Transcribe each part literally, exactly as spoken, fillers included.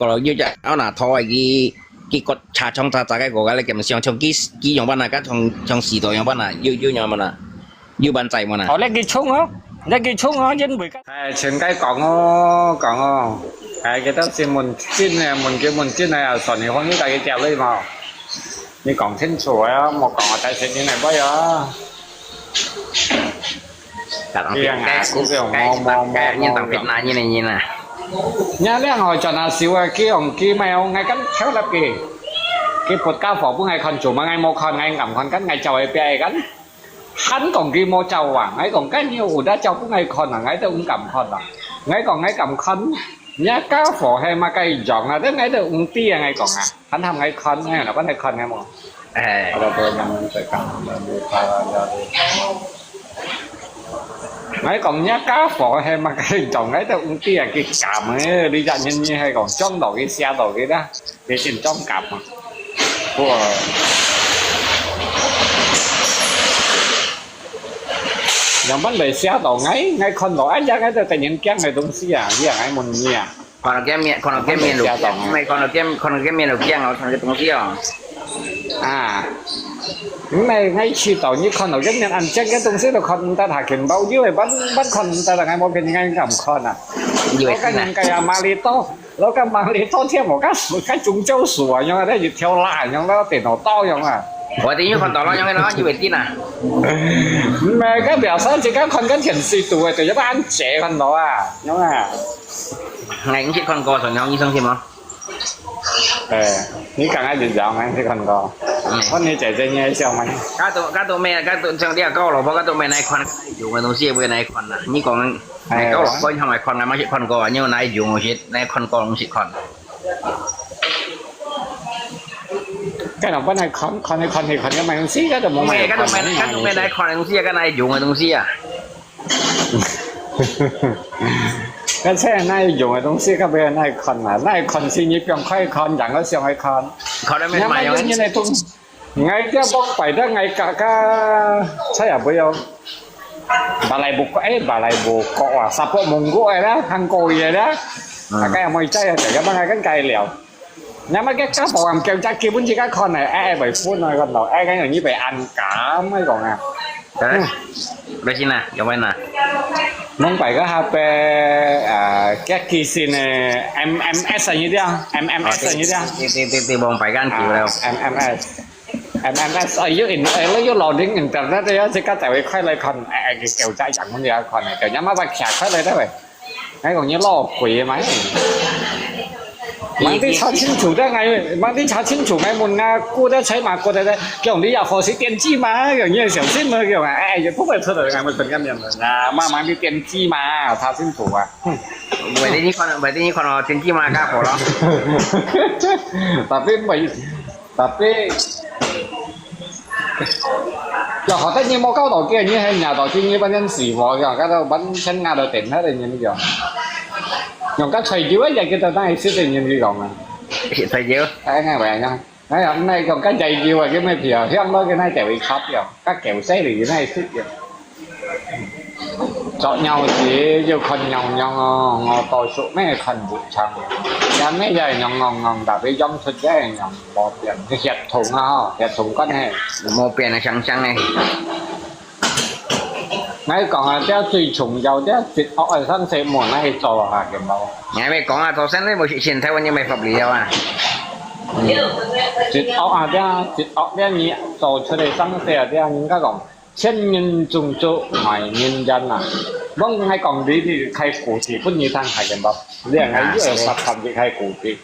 過了又隻，哦，拿拖个佢，佢个車窗渣渣个，過个咧，咁想像佢，佢樣般啊，佢像，像死到樣般啊，又，又樣般啊，又般仔般啊。哦，你佢衝哦，你佢衝哦，因為个。哎，全該講哦，講哦，哎，佢到時問真个，問佢問真个啊，算你放佢家己掉類嘛。你講清楚啊，莫講啊，大聲音來不要啊。 Kadang Iya, fitnah, ngaku ke, mau, mau, mau, mau, yang tang fitnah ni ni na. Nya liang ho chon a siu a ki ong ki mai ong ngai kan theo lap ki. Ki put ka fo bu ngai khon chu ma ngai mo khon ngai ngam khon kan ngai chau ai pia ai kan. Han kong ki mo chau wa ngai kong kan ni u da chau bu ngai khon a ngai te ung kam khon a. Ngai kong ngai kam khon. Nya ka fo he ma kai jong a te ngai te ung ti a ngai kong a. Han ham ngai khon ngai na kan ngai khon ngai mo. Eh. Kalau boleh nang cakap lebih parah dari. Ngai kong nya ka fo he ma kai jong ngai te ung ti a ki kam e li ja nyen nyen he kong chong do ki sia do ki da. Ki sin chong kam. Ua. Yang ban lei sia do ngai, ngai khon do ai ya ngai te te nyen kiang ngai dong si a, ya ngai mun ni a. Khon ke mien, khon ke mien lu kiang, mai khon ke, khon ke mien lu kiang, khon ke tong si a. À, ngai, ngai chi tau, ni khon ke mien an chang ke tong si lo khon ta tha ken bau, yu ban, ban khon ta ngai mo ken ngai kam khon a. Yu lo ka nang kaya ma li to, lo ka ma li to, thiam mo ka su, ka chung châu su a, yong a, yu thiau la, yong lo te no tao yong a. Wa ti yu khon tau lo yong lo, yu ti na. Mai ka bia sa chi ka khon ka thian si tu, te yu ban che khon lo a, yong a. Ngai ngi khon ko, so yong ngi song si mo. 哎，你刚刚就讲，俺去看过。嗯。看你姐姐，你还笑吗？Kato, kato me, kato, 像你个老婆，kato me哪一款用个东西，不哪一款啦。你讲，哎，老婆，你看哪一款，俺没去看过啊，你有哪一种东西，哪一款过东西看？该老板来看，看来看去，看个买东西，该都没买。Kato me, kato me哪一款东西啊，跟哪一种个东西啊？ 該車係哪用个東西，該邊哪看啊？哪看先，你放開看，然後上去看。看到咩？你買用？你來動，ngai dia bok pai dah ngai kaka, saya apa ya? Balai buku, eh, balai buku ah, sapok munggu eh lah, hangkoi eh lah. Hmm. Akai amoi cai ah, saya bang akan kai liao. Nama ke ka bawang kêu chắc kia pun chỉ có con này, ai ai bảy phút nói con đâu, ai cái này như vậy ăn cả mấy con à. Terus, berapa sini? Yang mana? Mong pai ka hape, ah, kek kisin eh, M M S aja dia, M M S aja dia. Ti, ti, ti, ti, mong pai kan kiu leo. M M S. M M S aja in, eh, lo yo loading internet ya, si ka tại khai lai con, eh, eh, kêu chắc chẳng muốn gì con này, kêu nhắm mắt bác kia khai lai đó vậy. Ngai kong nyi lo kui mai. Mang đi查清楚的，ngai，mang đi查清楚，ngai mun nga，过得才嘛，过得的，叫你要好好点击嘛，有你要小心嘛，有啊，哎，也不会错的，俺们本干面的，那慢慢的点击嘛，查清楚啊。嗯。Vậy thì như con, vậy thì như con nó tiền chi mà cá khổ lắm. Tapi mày Tapi, ya, hot ni mo kau tau kia ni hai nya tau kia ni ban yan si mo ya, ka tau ban chen nga tau ten ha de ni ya. Yong ka chai jiu ya kita na isi de ni ni gong na. Chai jiu. Ai nga ba ya. Ai ya, na yong ka chai jiu ya, kia mai pia, hiam lo kia na chai wi kap ya. Ka kêu sai de na isi ya. 作尿時要近樣樣哦，我多數咩近活層，有咩就係樣樣樣，特別樣出嘅樣無變，血統啊，血統關係。無變啊，生生嘅。𠊎講啊，這最重要，這絕惡嘅生死無哪去做啊，見無？𠊎咪講啊，做生理無食錢，台灣又無法律了啊。嗯，絕惡啊，這絕惡，這你做出來生死啊，這人家講， 千人種族，萬人人啊。Mong ngai講你，你開故事分你聽下，見無？你係ngai又係十十日開故事。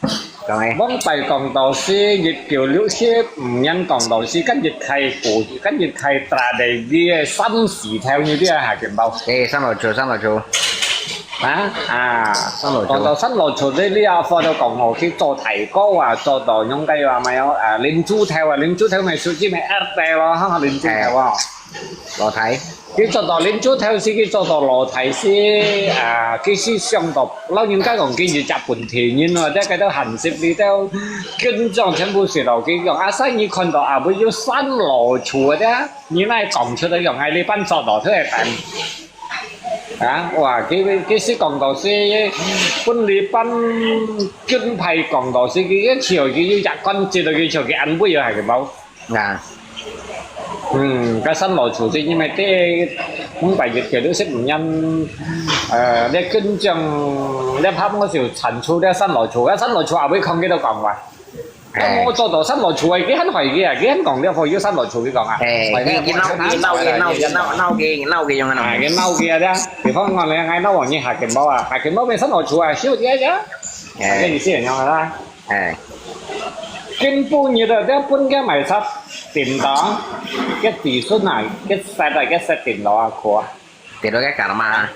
講誒。Mong pai講到時，一九六四，五年講到時，跟一開故事，跟一開tragedi个三四條，你聽下，見無？誒，三六九，三六九。啊？啊，三六九。講到三六九，你，你阿婆都講我去做大哥啊，做到應該話咩哦？啊，林豬頭啊，林豬頭咪屬於咪R T咯，哈，林豬頭啊。誒。 老弟。佢做到林豬頭時，佢做到老弟時，啊，佢係想到老人家講，佢一隻本地人咯，這個都含識裡頭，跟蹤全部係老佢講，啊，所以你看到阿妹有三老處的，你哪講出來用，哎，你班做到出來等。啊，哇，佢，佢識講到係分離班軍派講到係，佢一笑佢又一關節到佢笑佢安慰啊，係無？啊，嗯，該山老鼠係因為這五百日佢都識毋認，呃，這軍將，這拍我就產出這山老鼠，該山老鼠也會講佢都講話。 哎。無做到三老鼠啊，佢很壞个啊，佢很講了，可以三老鼠佢講啊。哎，佢，佢鬧，佢鬧，佢鬧，佢鬧，鬧佢，鬧佢用啊，啊，佢鬧佢啊，對啊。比方講呢，𠊎鬧王你下緊包啊，下緊包變三老鼠啊，燒佢啊，哎。該意思係樣啦。哎。根本你都，都分佢買殺叮當，佢子孫啊，佢殺啊，佢殺叮當啊，苦啊。 跌落个蛤蟆。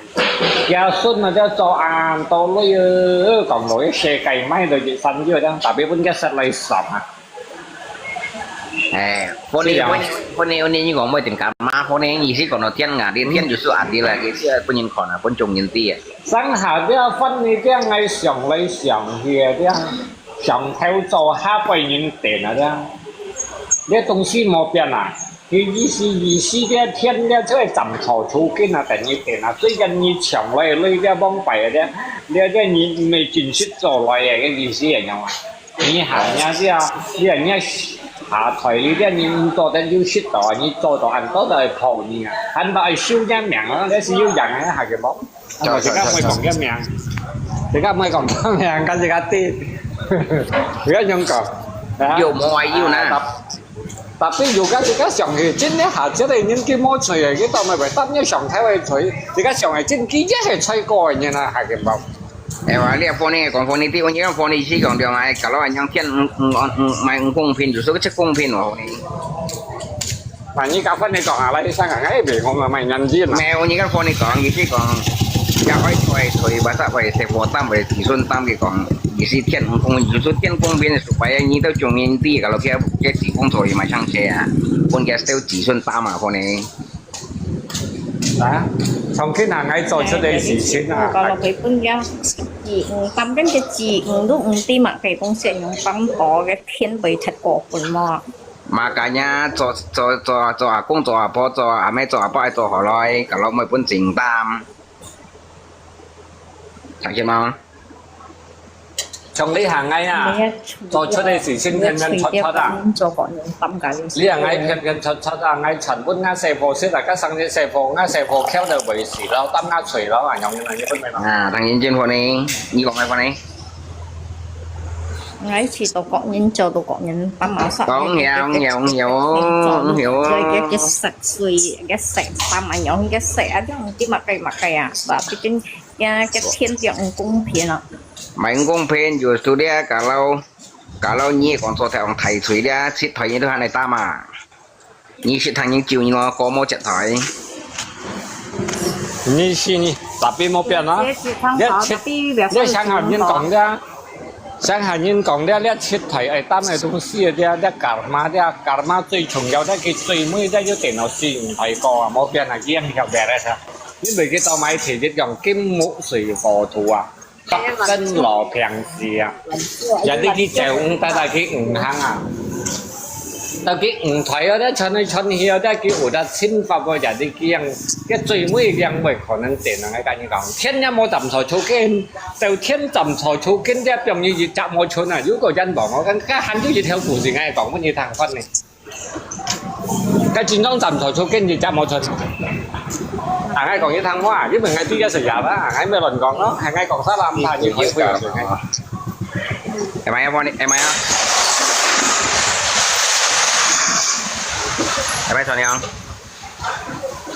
佢孫啊，佢做恁多女，講到一世界買到一山藥，這樣，tapi分佢食來爽啊。哎，可能，是啊。可能，可能，可能你講乜定蛤蟆，可能意思講到天啊，你天就是暗的啦，佢係分人看啊，分眾人知啊。上下這番你這樣，𠊎想來想去啊，這樣，上頭做下輩人等啊，這樣，這東西無變啊。 佢意思，意思這天這出來斬草除根啊，等於等啊，雖然你搶來累這幫擺啊，這，這，這你毋係真實做來个，意思係樣啊。你行呀，這，你人家下台，你這你毋做得有食到啊，你做到恁多都係破你啊，恁多係收人命啊，這係有人啊，下个無？ 啊，自家毋會講个名，自家毋會講个名，跟自家知，自家想講，啊，有無啊，有呢？啊，tapi，tapi有个自家想个，真个下，這个人佢無罪个，佢到尾會擔一上台會罪，自家想个真，佢也係罪過个人啊，下个包。哎，我你funny講funny，對，我講funny，意思講對嘛？哎，搞到恁樣，天，嗯，嗯，嗯，嗯，買唔公平，有時候這公平哦，funny。 Nah，你甲分你講啊，來，你想看看，哎，袂，我嘛買眼鏡嘛。沒有，你跟佛尼講，你是講，也愛退，退，把啥會，食火擔，會子孫擔，佢講，你是天公，你是天公變supaya你都中人地，kalau佢，佢地公做，佢嘛上車啊，分佢都子孫擔嘛，可能。啊，從今下𠊎做出个事情啊，kalau佢分佢子女擔，跟佢子女都毋知嘛，佢講先用擔保个天被拆過分嘛。 Makanya做，做，做，做阿公、做阿婆、做阿姆、做阿伯愛做好來，kalau毋會分正擔。聽見嗎？從你行𠊎啊，做出个事情偏偏出錯啊！你行𠊎偏偏出錯啊！𠊎全部𠊎細婆識啊，該生日細婆，𠊎細婆翹到尾時咯，擔𠊎錘咯，啊，樣樣樣樣分你咯。啊，聽見真funny，你講个funny。 𠊎試到各人做到各人擔啊，講曉，講曉，講曉。所以佢，佢食水，佢食擔啊，用佢食啊，這樣知麼个麼个啊，吧，畢竟，呀，佢天表毋公平啊。Main公平，有時咧，kalau，kalau你講做太陽太水咧，七台你都還來擔嘛。 你識聽人叫我過無接台。你是你，tapi無變啊。這是聽好，這，tapi biasa這上下人講的啊，上下人講的，這七台愛擔个東西的，這karma，這karma最重要，這佢最尾這有電腦使用台過啊，無變啊，佢樣曉別个噻。因為佢到買提一樣金木水火土啊。 百分老平時啊，也你去走五，帶帶去五行啊。到去五台啊，咧穿來穿去啊，咧佢有得清法个，也你去樣，个最尾樣會可能點啊，𠊎跟你講，天也無站錯出根，到天站錯出根，這表示一隻無存啊，有個冤枉，我講，該還有一條故事，𠊎講分你聽看呢。 該真正站錯出根，一隻無錯。啊，𠊎講一聽話，因為𠊎對个係呀啦，𠊎毋係亂講咯，係𠊎講啥啦，毋怕你回回啊。Am I on? Am I on? Am I turning on?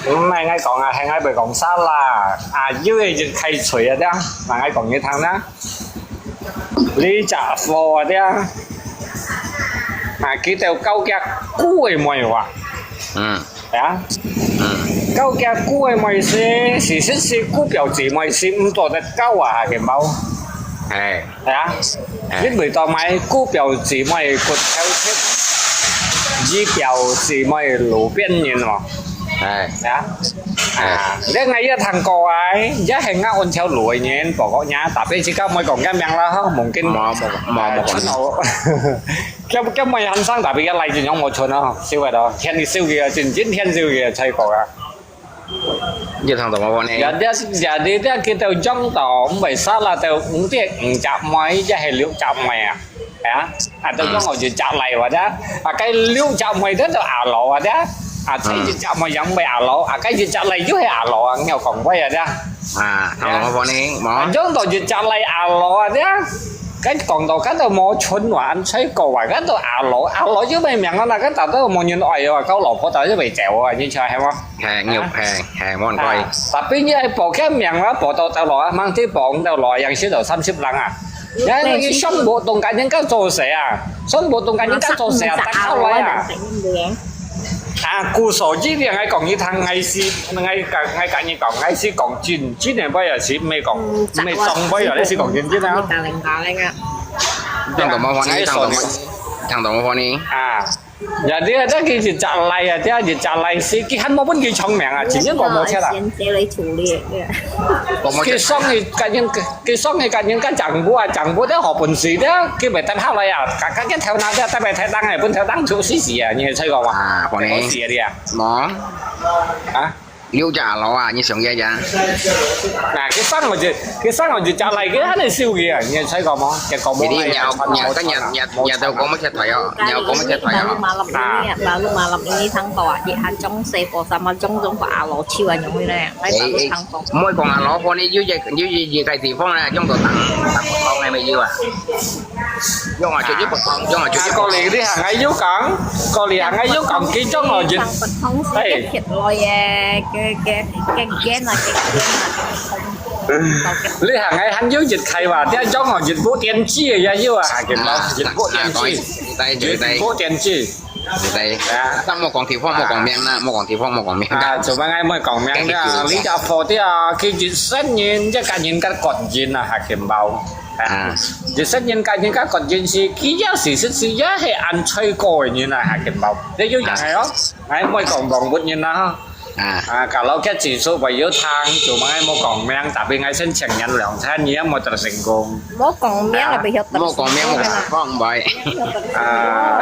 毋係𠊎講啊，係𠊎毋係講啥啦，啊，有个就開嘴啊，這樣，那𠊎講一聽啦。 你隻貨啊，啊，佢兜交隻牯个妹哇。嗯。啊？嗯。交隻牯个妹係，事實係姑表姊妹係毋做得交啊，下个包。哎。啊？哎。因為到買姑表姊妹骨頭切，姨表姊妹路邊人喎。哎。啊？ 啊，這𠊎也聽過啊，也係𠊎安條路个人，不過也tapi自家毋會講个名啦吼，mungkin，無，無，無，無，無。叫，叫麼人生tapi个來真樣無存啊，笑个咯，天你笑个，真，真天笑个，才過啊。你聽到無呢？Jadi, jadi dia kita jong to, mbai salah to, mungkin五隻妹，也係六隻妹啊。啊，啊，都講我一隻倈話的，啊，該六隻妹的都阿老啊的，啊，這一隻妹又毋係阿老，啊，該一隻倈又係阿老啊，你有講過啊的。啊，聽到無呢？無。啊，jong to一隻倈阿老啊的，該講到該都無存話，恁衰過啊，該都阿老，阿老又毋係命啊，該打到無人愛啊，交老婆打又毋係走啊，你知係無？ 係，牛皮，係，無人怪。啊，tapi你愛報个名啊，報到到來啊，吂知報到來，yang識到三十零啊。然後你上無同个人家做事啊，上無同个人家做事啊，打交來啊。啊，故所以你愛講一趟，𠊎係，𠊎，𠊎跟你講，𠊎係講真，真个話也係，毋係講，毋係裝話啊，你係講真真啊。聽到無呢？聽到無呢？啊。 Ya，你啊，這个一隻倈啊，這一隻倈係，佢還無分佢唱名啊，真正講無切啊。先接來處理，對。佢上去甲人，佢上去甲人家丈夫啊，丈夫這好本事的，佢袂得下來啊，甲，甲佢頭那隻特別太當哎，分頭當出死死啊，你有吹過嗎？啊，可能。好死啊你啊。無。啊？ 六隻阿老啊，你想一下。啊，佢生我一，佢生我一隻倈，佢還能收佢啊？你有吹過無？結果無。Jadi，你有，你有，你有，你有，你有講乜切台哦？你有講乜切台哦？Malam-malam ini, malam-malam ini sang to啊，一下中細個，sama中中個阿老手啊，用佢咧，來打到sang to。毋好講阿老，可能有一，有一，一個地方咧，用到當，當當係咪有啊？ 用啊，就一百公，用啊，就一百公。啊，過來你行个有講，過來行个有講，佢種哦，一，哎。你行个還有一開話，這種哦，一部電視个也有啊，還見到，啊，一部電視，啊，講一，一代，一代。一部電視。一代。啊。但莫講地方，莫講名啦，莫講地方，莫講名。啊，做麼个莫講名啦？你就破掉，佢一生人，一個人个個人啊，還見到。 啊，一生人甲人家講真是，佢也是，實是也係恁衰過个人啊，還見無？這有影係哦，𠊎毋會講網民人啦哈。啊，啊，kalau佢指出會有聽，做麼个莫講名，tapi𠊎先承認兩餐，你也莫得成功。莫講名啊，啊。莫講名，莫講名。啊。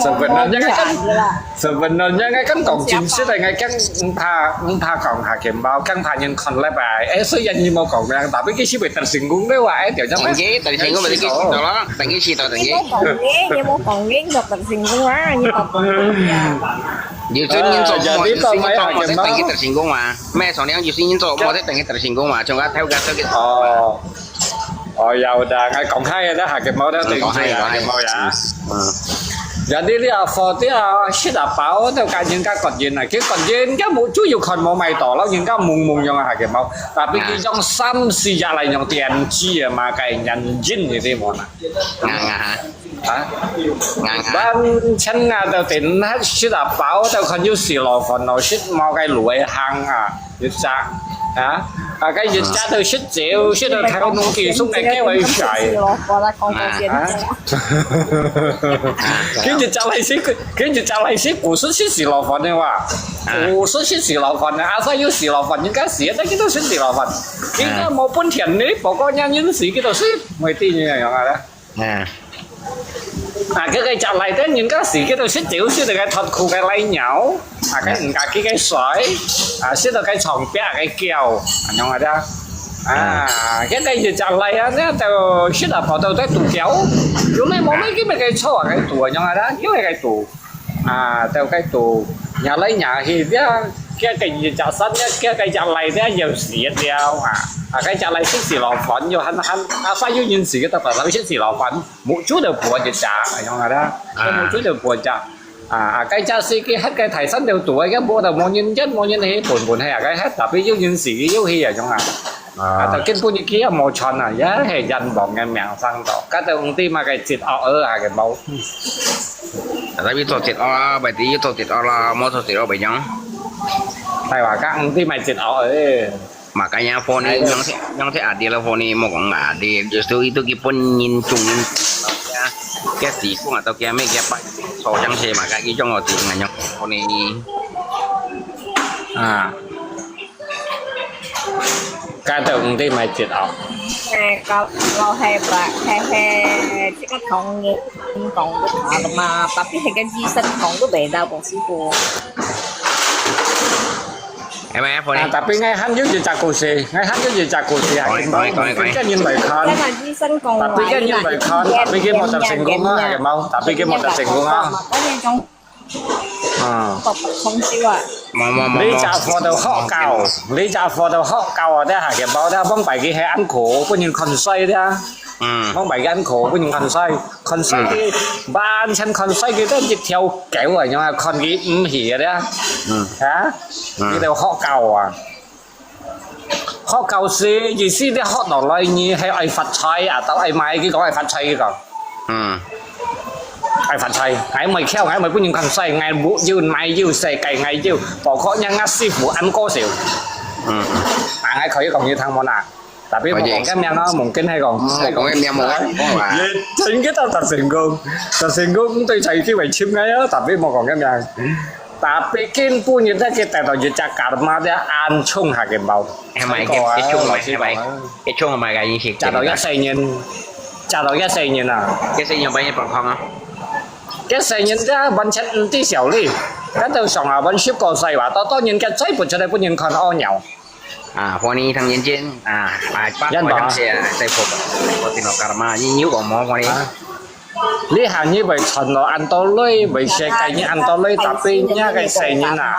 Sebenarnya kan，sebenarnya kan講真實个，𠊎驚毋怕，毋怕講還見無，驚怕人看了吧？哎，雖然你莫講名，tapi佢係會得成功个話，哎，就咁樣。等佢，得成功，等佢試到咯，等佢試到，等佢。你莫講名，你莫講名，就得成功啊！你莫講名啊！有時人做，呃，有時人做，莫得等佢得成功嘛。咩，上兩有時人做，莫得等佢得成功嘛，像个頭家做个。哦。 哦，有的，𠊎講下个，還見無得對，講下个，還見無呀？嗯。Jadi你啊，貨啲啊，食啊飽，都甲人家割人啊，佢割人，佢無，主要看無買到，老人家懵懵樣啊，還見無？Tapi佢用三四日來用電子啊嘛，該人人嗰啲無啦。啊，啊，哈。啊？啊，啊。Ban前啊，都等下食啊飽，都看有四羅飯咯，食無該路行啊。 一隻，啊，啊，該一隻都食少，食到頭腦記憶，送个叫佢晒。啊，啊。佢一隻來食，佢一隻來食，古時食四羅飯个話，古時食四羅飯个，阿爸有四羅飯，人家食，但佢都食四羅飯，人家無本錢呢，不過人人食，佢都食，毋會知你樣啊啦。 嗯。啊，該个隻倈仔人家食，佢都食朝食到該脫褲个倈尿，啊，該人家佢个水，啊，食到該床邊个狗，恁樣个啦。啊，該个一隻倈仔，該都食到跑到該肚狗，有咩無咩，佢咪該臭啊，該肚恁樣个啦，有个該肚。 啊，到該肚，惹來惹去，這，這个一隻山，這，這个一隻倈，這要死了啊！啊，該隻倈食四羅飯，又喊，喊，啊，快有人食个，到白白食四羅飯，目珠都擘一隻，恁樣啊啦，啊。目珠都擘一隻。啊，啊，該隻死个，該个大山都肚，該無都無人，一無人去，本本係啊，該，tapi有人食，又去啊，恁樣啊。 啊，啊，到今晡日佢也無穿啊，也係冤枉个命生到，該都毋知麼个節惡啊，還係無。Tapi做節惡啦，berarti做節惡啦，無做節惡會樣。係話，該毋知麼个節惡誒。Makanya phone ni，哎呀。Yang si，yang si adil lah phone ni，莫講adil，justru itu佢本人中人，佢時光atau佢咩佢拜，所以樣係嘛，佢種我自己樣phone ni。啊。 該都毋知麼个節哦。誒，個，老係吧，係，係，這個同人講个話了嘛，tapi係个醫生講都袂到，講師傅。係咪啊，Pony？啊，tapi𠊎還有一隻故事，𠊎還有一隻故事啊，講，講，講，講。Tapi个人來看，但係醫生講話，tapi个人來看，tapi佢無得成功啊，係無？Tapi佢無得成功啊。啊。白白空燒啊。無，無，無，無。你隻貨都學教，你隻貨都學教啊，這下个包，這往擺佢係恁苦，分人看衰的啊。嗯。往擺佢恁苦，分人看衰，看衰佢，嗯。完全看衰佢，這一條狗啊，樣啊，看佢毋起的啊。嗯。啊？嗯。你都學教啊。 學教師，意思你學落來，你係愛發財啊，到愛賣，佢講愛發財，佢講。嗯。愛發財，𠊎毋會竅，𠊎毋會分人看衰，𠊎有賣有世界，𠊎有，包括人家師傅恁高手。嗯。啊，𠊎可以講你聽無啦？Tapi無講个名啊，無跟佢講，嗯，無講个名，無講啊。也真个到達成功，達成功，對財機會尋𠊎啊，tapi無講个名。 Tapi今晡日咧，佢得到一隻karma咧，恁重下个包。係咪？佢，佢重係咪？佢重係咪个意思？食到一世人，食到一世人啊！一世人分人放空啊！一世人咧，完全毋知笑哩。跟到上下，完全個世話，到當然佢再不出來，分人看屙尿。 啊，歡迎唐人間啊，啊，八人吧。Saya po, po tino karma, ini yung komo ko ni. 啊，你行你會傳到恁多類，會寫个你恁多類，tapi nya个細人啊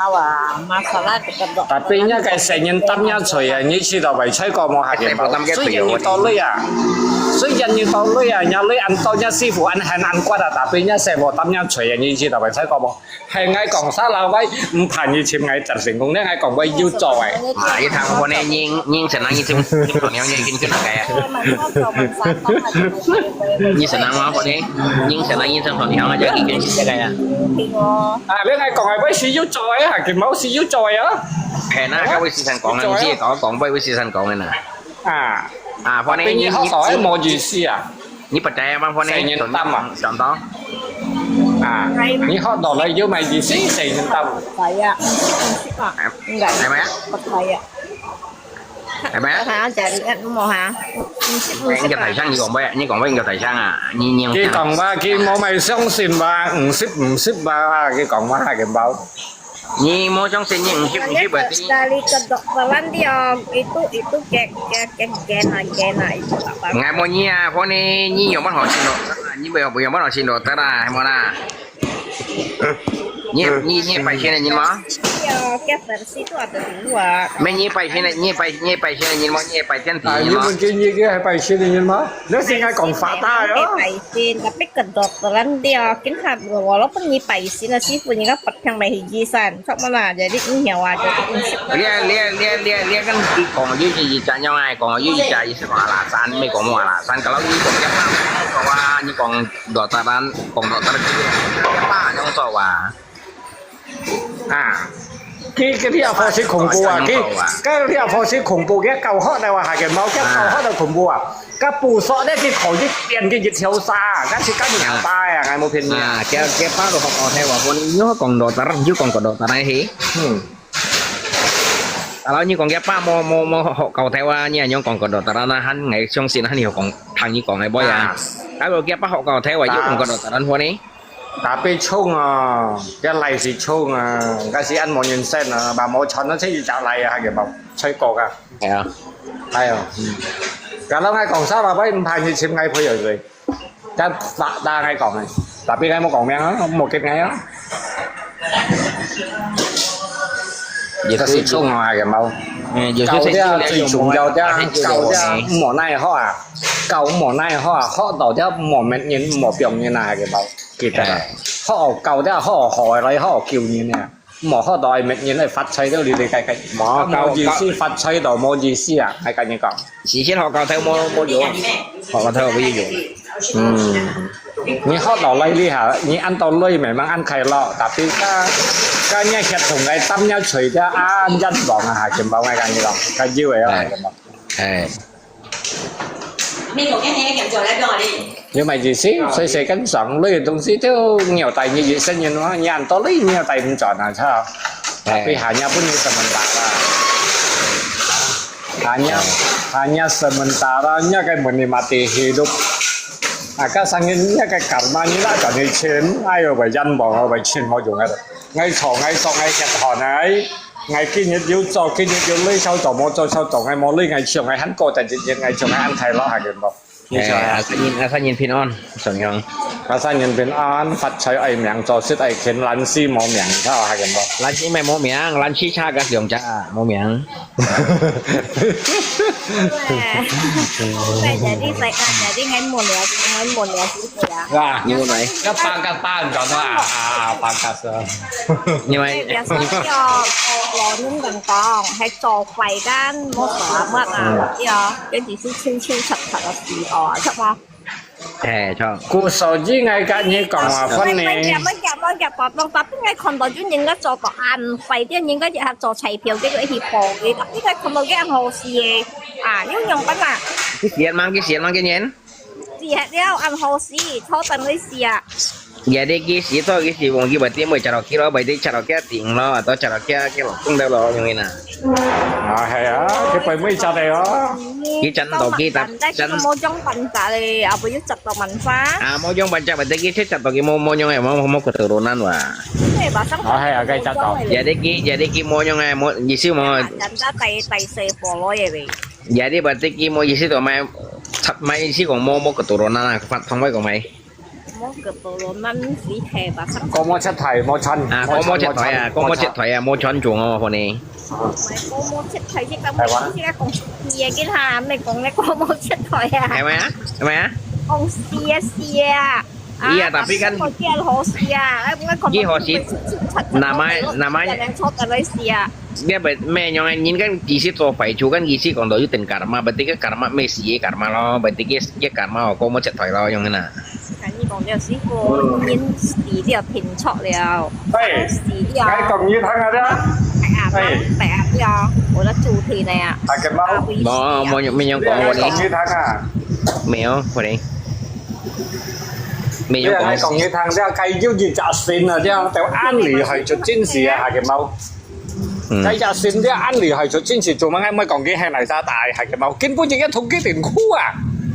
，tapi nya个細人擔nya錘啊，你知道會吹過無下个包？雖然你多類啊，雖然你多類啊，nya類恁多，nya師傅恁狠恁骨啊，tapi nya細人擔nya錘啊，你知道會吹過無？ 係𠊎講沙拉喂，毋怕你尋𠊎，真成功咧，𠊎講喂有做誒。啊，一趟我呢，人，人生啊，你尋，你朋友，你尋，尋哪个啊？你生啊，我呢，人生啊，你尋朋友，你尋，尋哪个啊？啊，你𠊎講誒，喂，係有做誒，還係無係有做誒啊？係啦，該位先生講啊，你自己講，講，喂，位先生講个啦。啊，啊，我呢，你，你，你學到誒，無意思啊。 你percaya bang phone ni? Saya ingin tam, ah. Contoh. Ah, ni hot dog lah, you mai di sini, saya ingin tam. Percaya. Enggak. Apa ya? Percaya. Apa ya? Percaya jadi kan mau ha. Enggak tahu sang, 你講話，你講話應該tahu sang啊，你，你。佢講話，佢無買相信吧，毋識，毋識吧，佢講話還緊包。 你莫相信你，你，你berarti dari kedokteran dia itu itu ke ke ke gen lah gen lah itu apa? Ngai mo ni ah, phone ni, ni 有辦法去 dokter 啊，你不要，不要辦法去 dokter 啊，係無啦？你，你，你拜神个人嗎？Iya, ke versi itu ada dua. 沒，你拜神个，你拜，你拜神个人嗎？你拜天地人嗎？啊，你問佢，你，你係拜神个人嗎？你先愛講法大哦。Tapi kedokteran dia, kita walaupun ni 拜神个師傅，你看 聽咪係醫生，做麼啦？Jadi 你曉啊，jadi 你識。你，你，你，你，你跟佢講，有一隻樣啊，講有一隻意思講阿拉山，沒講阿拉山，kalau你講這樣，講啊，你講dokteran，講dokter，這樣做啊。啊，佢，佢這樣係恐怖啊，佢，佢這樣係恐怖，佢教學个話，還係無，佢教學个恐怖啊。 該部屬咧，佢可以變佢一條沙，該係該名牌啊，𠊎無騙你啊。啊，佢，佢巴都學到台灣話，你有講到台灣，有講過到台灣去？嗯。啊，你講佢巴無，無，無學到台灣，你還有講過到台灣，那還𠊎相信，還有講，聽你講个話啊。啊。啊，佢巴學到台灣，有講過到台灣話呢？Tapi 衝啊，佢來係衝啊，該係恁無人生啊，把無錢啊，自己找來啊，還係無，吹過啊。 係啊。哎喲，嗯。Kalau𠊎講沙拉喂，毋怕你尋𠊎賠罪。但，但，但𠊎講个，tapi𠊎無講名啊，無激𠊎啊。也是，這係重要个嘛。嗯，也是，教這最重要个，教這無奈何啊，教無奈何啊，學到這無滅人、無放人啊个嘛，記得啊。哎。學教這學好來學救人啊。 無學到愛滅人，愛發財到你哋个个。無，啊，無意思，教，教。發財到無意思啊，𠊎跟你講。事先學到頭無，無用，學到頭無用。嗯，你學到來你哈，你恁多來慢慢恁快樂，tapi該，該你血同𠊎擔你吹个啊，冤枉啊，還係無，𠊎跟你講，該有个啊，哎。還係無。哎。 你買幾時，細細間上類个東西都要帶你一生人嘛，你恁多類你要帶毋轉啊，操！哎。Tapi hanya pun你sementara。Hanya，哎。Hanya sementara，你个問題mati hidup。啊，該生人，你个karma，你拿轉去錢，哎喲，為冤枉啊，為錢無用啊，愛坐，愛坐，愛吃飯啊，哎。，𠊎今日有做，今日有累少做，無做少做，𠊎無累，𠊎笑，𠊎還過得日日，𠊎笑，𠊎恁快樂，還見無？你笑啊？哎，阿三人，阿三人平安，上樣。阿三人平安，發財愛命，做事愛勤，懶尸無命，你看，還見無？懶尸乜無命，懶尸差个兩隻啊，無命。Jadi saya kan, jadi ngai mun ya, ngai mun ya, gitu ya. Wah,你問來。要八个八，你知道嗎？啊，八个是。因為，表示哦，哦，哦，恁樣講，係做壞人，莫做啊，莫啊，嗯。對哦，跟住係清清楚楚个事哦，著無？哎，著。故所以𠊎甲你講話分呢。慢點，慢點，慢點，寶寶，寶寶，𠊎看到有人家做到恁壞个，人家就係做彩票，結果一起爆个，你看到个恁好事个，啊，有用个嘛？佢死嘛，佢死嘛，今年。 死忒了，恁好死，坐等佢死啊！Jadi佢死咗，佢死亡，佢會點會跌落去咯，會跌跌落去頂咯，到跌落去佢落空得咯，樣樣啊。啊，係啊，佢會每隻个哦。佢震到佢搭震。無種辦法咧，啊，不如接到文化。啊，無種辦法，會跌佢接到佢無無用个，無無無个道路難哇。對吧？上啊，係啊，該接到。Jadi佢，jadi佢無用个，無意思無。人家帶帶細貨落去咧。Jadi berarti佢無意思到買，買意思講無無个道路難啊，發放位講買。 Mo keturunan sih hebat. 講無出台，無穿，啊，講無出台啊，講無出台啊，無穿中哦，可能。Mai komo chat thai cik tak mo cik tak kong sia kin ha, mai kong ne komo chat thai ah. Emang ah? Emang ah? Kong sia sia. Iya, tapi kan. Kong sia ho sia. Ai, bukan kong. Ki ho si. Nama, nama. Yang chat tak sia. Dia bet me nyong nyin kan kisi to fai chu kan kisi kong do yu ten karma, berarti kan karma me si karma lo, berarti ki karma ho komo chat thai lo nyong na. 跟你講了，師傅，人死了，拼錯了，嘿，死了。該講你聽啊，這。哎呀，嘿。白啊，了，我的主題呢呀，大家好。啊，危險啊。無，無，沒有講過呢。你講你聽啊。沒有，可能。沒有講。你講你聽，這該有一隻神啊，這就恁厲害，就真是啊，大家好。 嗯。該隻神這恁厲害，就真是做麼个毋講佢係哪儕大，還个無？根本就一通佢定箍啊！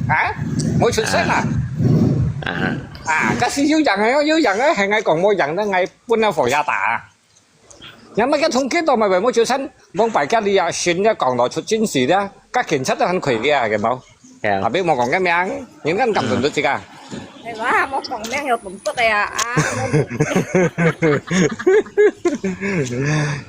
啊？無出聲啊！啊。啊，假使有贏个，有贏个，係𠊎講無贏个，𠊎本來放下打啊。若麼个通佢到，咪會無出聲，望擺家裡啊，神也講到出真是个，甲警察都很虧个啊，係無？ 係啊。Tapi無講个名，人家敢tunjuk自家。係啦，無講名有tunjuk个啊，啊。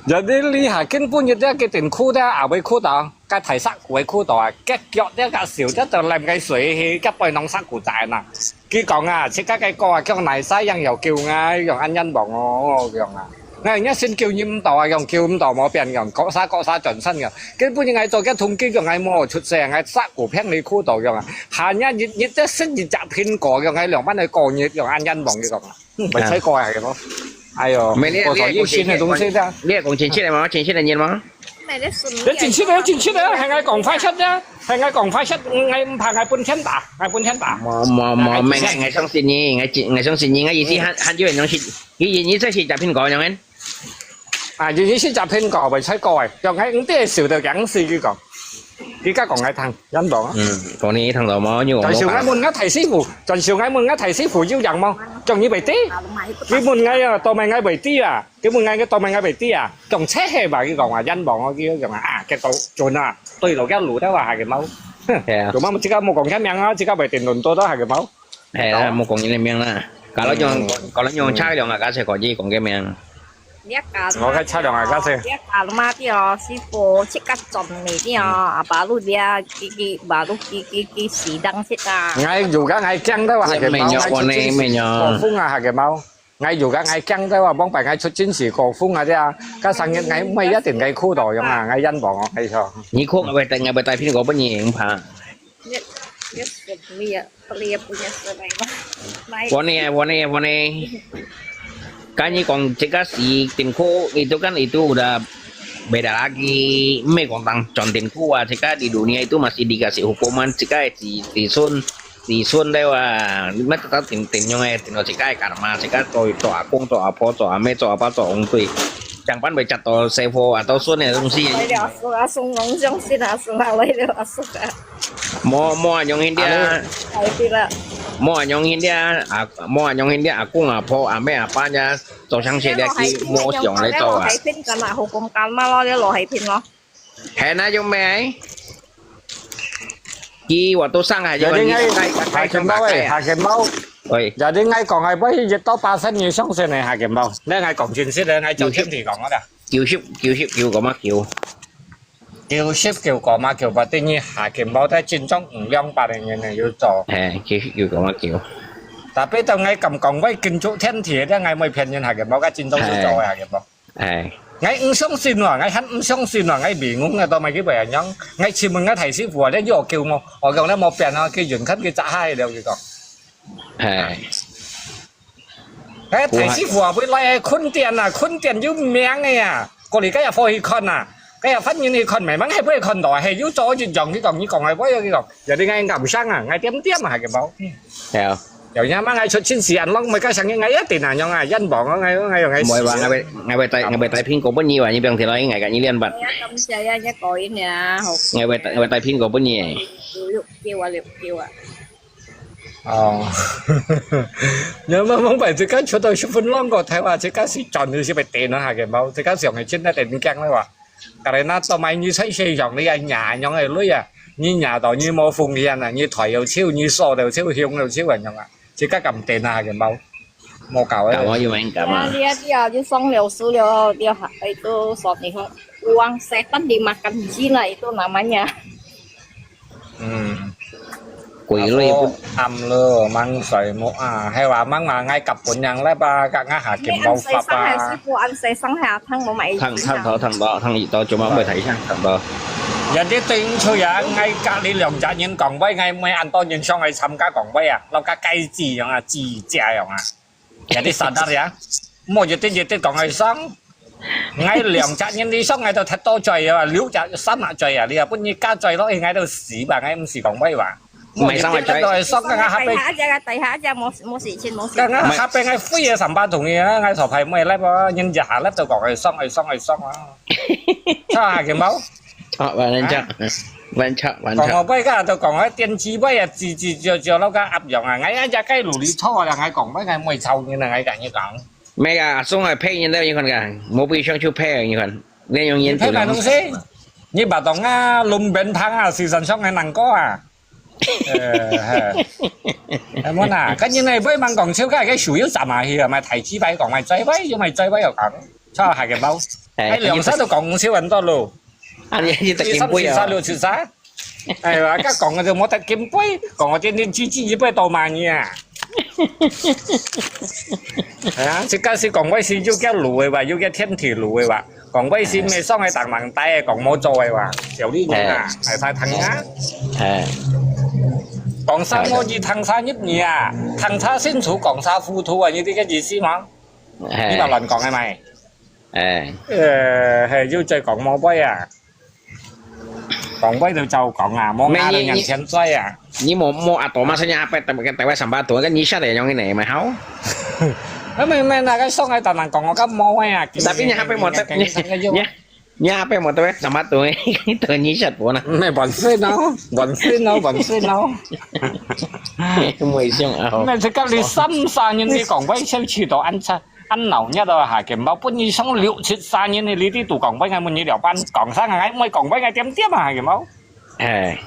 Jadi lihat根本一隻个定箍个，也會箍到，該大石會箍到啊，結腳這个小，這就淋个水去，結背囊石箍仔呐。佢講啊，自家个歌啊，叫哪儕樣有救啊，用恁樣望哦，用啊。 𠊎若先救你毋到啊，用救毋到，無變用，各儕各儕轉身用。根本𠊎做个通緝用，𠊎無出世，𠊎石箍平你箍到用啊。下日日日得食一隻蘋果用，𠊎兩萬个過日用，恁樣望佢講啊。嗯，袂使過啊，係無？哎喲，沒，你，我說一新的東西的。你也講真實的嗎？真實的人嗎？你真實的，真實的，還愛講快些的，還愛講快些，𠊎毋怕，𠊎本錢打，𠊎本錢打。無，無，無，哎，沒，𠊎，𠊎相信你，𠊎，𠊎相信你，𠊎意思還，還有人相信，你，你這是食蘋果樣个？ 啊，有一些食蘋果，袂使過誒，用該毋得笑到驚死佢講。佢家講𠊎聽，忍無啊？嗯，講你聽到無？你講無聽。轉手𠊎問𠊎大師傅，轉手𠊎問𠊎大師傅有影無？講你袂知？佢問𠊎啊，到尾𠊎袂知啊，佢問𠊎，到尾𠊎袂知啊，講切係吧，佢講話忍無啊，佢講啊，啊，結果準啊，對路个路都話下个毛。係啊。做麼自家無講个名啊，自家袂定論到到下个毛。 係啦，莫講人个名啦。Kalau用，嗯。Kalau用車輛啊，假設可以講个名。你啊，我个車輛啊，假設。你啊，嘛啲哦，師傅，即刻轉嚟啲哦，啊，baru dia gigi，baru gigi，gigi sidang sit啊。𠊎如果𠊎驚到下个毛，沒有，𠊎出去，我呢，沒有。過風啊，下个毛。𠊎如果𠊎驚到啊，往擺𠊎出真時過風啊，啲啊，加上𠊎，𠊎一定𠊎苦到樣啊，𠊎忍無哦，係哦。你苦，𠊎會帶，𠊎會帶蘋果分你，毋怕。你，你食咩啊？ Beli punya serai mah. Naik. Wani, wani, wani. Kan你講自家死定箍，itu kan itu udah beda lagi. 毋係講當轉定箍啊，自家di dunia itu masih dikasih hukuman，自家係子，子孫，子孫个話，你乜得定，定樣个，定到自家个karma，自家做，做阿公，做阿婆，做阿姆，做阿爸，做皇帝，相反會接到細貨啊，到孫个東西。來了，叔啊，叔公相信啊，叔啊，來了，叔啊。 Mo, mo anyong hindi ah. Ay, pila. 莫恁樣，現在啊，莫恁樣，現在阿公阿婆、阿姆阿爸呀，做生意了，佢無想來做啊。這落海片，這落海片，這落海片咯。係那種咩？佢話都上海，Jadi你ngai，該該該種大概啊。Hakim Bau，哎，Hakim Bau。喂。Jadi ngai講係，不過一到八十年上身个Hakim Bau，你ngai講真實个，ngai做真地講个啦。九十九十九個嘛九。 九十九個嘛九，berarti你Hakim Bau在正宗五兩百个人呢有做。係，九十九個嘛九。Tapi到𠊎敢講，𠊎建築天地，這𠊎毋會騙人，Hakim Bau，該正宗有做个Hakim Bau。係。𠊎毋相信咯，𠊎還毋相信咯，𠊎bingung个，到尾佢會恁樣，𠊎請問𠊎大師傅啊，你有救無？我講你無變啊，佢遠看佢炸開了，佢講。係。 哎，大師傅啊，會來个坤典啊，坤典有名个啊，過來該下火去看啊，該下番人去看，慢慢還會看到啊，係有做一樣，佢講，佢講，係會，佢講，有啲𠊎硬上啊，𠊎點點啊，Hakim Bau。係啊。有影嘛，𠊎出親事，恁樣，毋係該聲音，𠊎一定啊，樣啊，人望啊，𠊎，𠊎，𠊎，𠊎。毋會話，𠊎會，𠊎會帶，𠊎會帶蘋果分你話，你毋用提來，𠊎甲你兩百。哎呀，感謝呀，一個人呀，好。𠊎會帶，𠊎會帶蘋果分你。六六九啊，六九啊。 哦。你慢慢擺，自家出到十分鐘个，台灣自家是賺到是被電了，Hakim Bau，自家想个真个電驚了哇。Karena到買你在世上，你也拿樣个鐳啊，你拿到你無奉獻啊，你抬有手，你掃到手，用到手恁樣啊，自家敢電啊，Hakim Bau，無搞个。搞啊，又沒搞啊。Dia, dia, dia, dia song liu su liu, dia ha, itu song ni ho. Uang setan dimakan jin lah, itu namanya. 嗯。鬼類不。暗咯，吂睡目啊，係話吂話𠊎甲本人來吧，甲𠊎Hakim Bau法啊。燙，燙頭，燙到，燙耳朵，做麼會睇上，燙到。人哋對唔住啊，𠊎隔離兩隻人講話，𠊎毋會恁多人上來參加講話啊，老家雞子樣啊，雞姐樣啊。 Jadi sadar ya，莫一直一直講愛上。𠊎兩隻人以上，𠊎都忒多嘴啊，六隻、三隻嘴啊，你啊，分你加嘴落去，𠊎都死吧，𠊎毋使講話話。莫一直都愛上，剛剛下背，等下一隻，等下一隻，無，無事情，無事情。剛剛下背，𠊎飛啊，三百桶啊，𠊎頭排妹來啵，人一下來都講愛上，愛上，愛上啊。Hakim Bau。 啊，完全，完全，完全。講我背个都講个電子背啊，吱吱叫叫，那個鴨樣啊，𠊎一隻雞驢裡坐啊，𠊎講背，𠊎毋會吵人啊，𠊎甲你講。沒啊，送來配音的，你看看，我不上去配，你看，你用音讀了。你配麼東西？你把東啊，龍捲棒啊，時常上个南瓜啊。呃，嘿。哎，莫啦，跟人來背吂講笑，該個手又斬下去啊，買台機牌講買嘴巴，又買嘴巴又講，Hakim Bau。哎，哎，兩儕都講笑很多咯。 啊，你，你得金杯啊。七三、七三、六七三。哎呀，該講个就無得金杯，講个天天吱吱一杯到麼人啊？哎呀，自家是講話是又叫驢个話，又叫天地驢个話，講話是毋係上个打盲帶个，講無做个話，小麗人啊，哎。哎，大聽啊。哎。講啥無意聽啥入耳啊，聽啥清楚，講啥糊塗啊，你知个意思嗎？哎。你莫亂講个嘛。哎。呃，嘿，又再講無杯啊。 講話都照講啊，莫壓到人天災啊。你無，無阿多嘛，先阿伯台灣，台灣三百多，跟你下來容易呢，嘛好。啊，沒，沒，那個上來單單講，我講無啊。Tapi你阿伯無得，你，你，你阿伯無得三百多，你等你下波呢。沒本事咯，本事咯，本事咯。沒想啊。那這個你三三年你講話先去到安插。 恁鬧熱到Hakim Bau，本來上六七三年个，你知都講話，𠊎問你了半，講啥，𠊎毋會講話，𠊎點點啊，Hakim Bau。哎。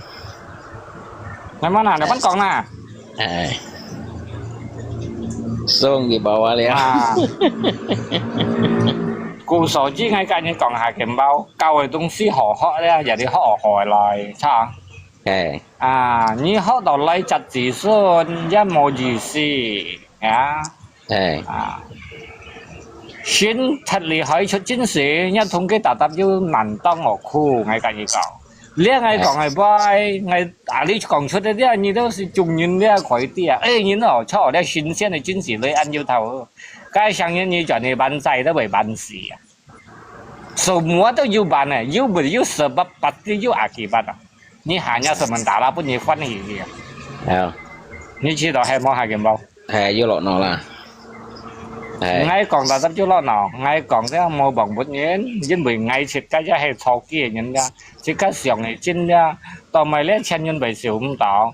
來嘛啦，了半講啦。哎。送你包啊了。啊。故所以𠊎甲你講Hakim Bau，教个東西好學了，也得學好來，哈。哎。啊，你學到來隻子孫也無意思，啊。 哎。啊，神忒厲害出真事，也同佢搭搭又難當何苦，𠊎甲你講。這𠊎講个話，𠊎啊，你講出个這，你都是眾人這開的啊。哎，人哦，操，這神仙个真事來恁有頭，該像人你轉去辦債都會辦事啊。 Semua都有辦个，有，有sebab pasti有akibat啊。你hanya sementara分你歡喜去啊。係啊。你知道係無，Hakim Bau？係，有落腦啦。係。𠊎講到這就落腦，𠊎講這無幫助人，因為𠊎自家也係初期个人呀，自家想个真呀，到尾這錢人會收毋到。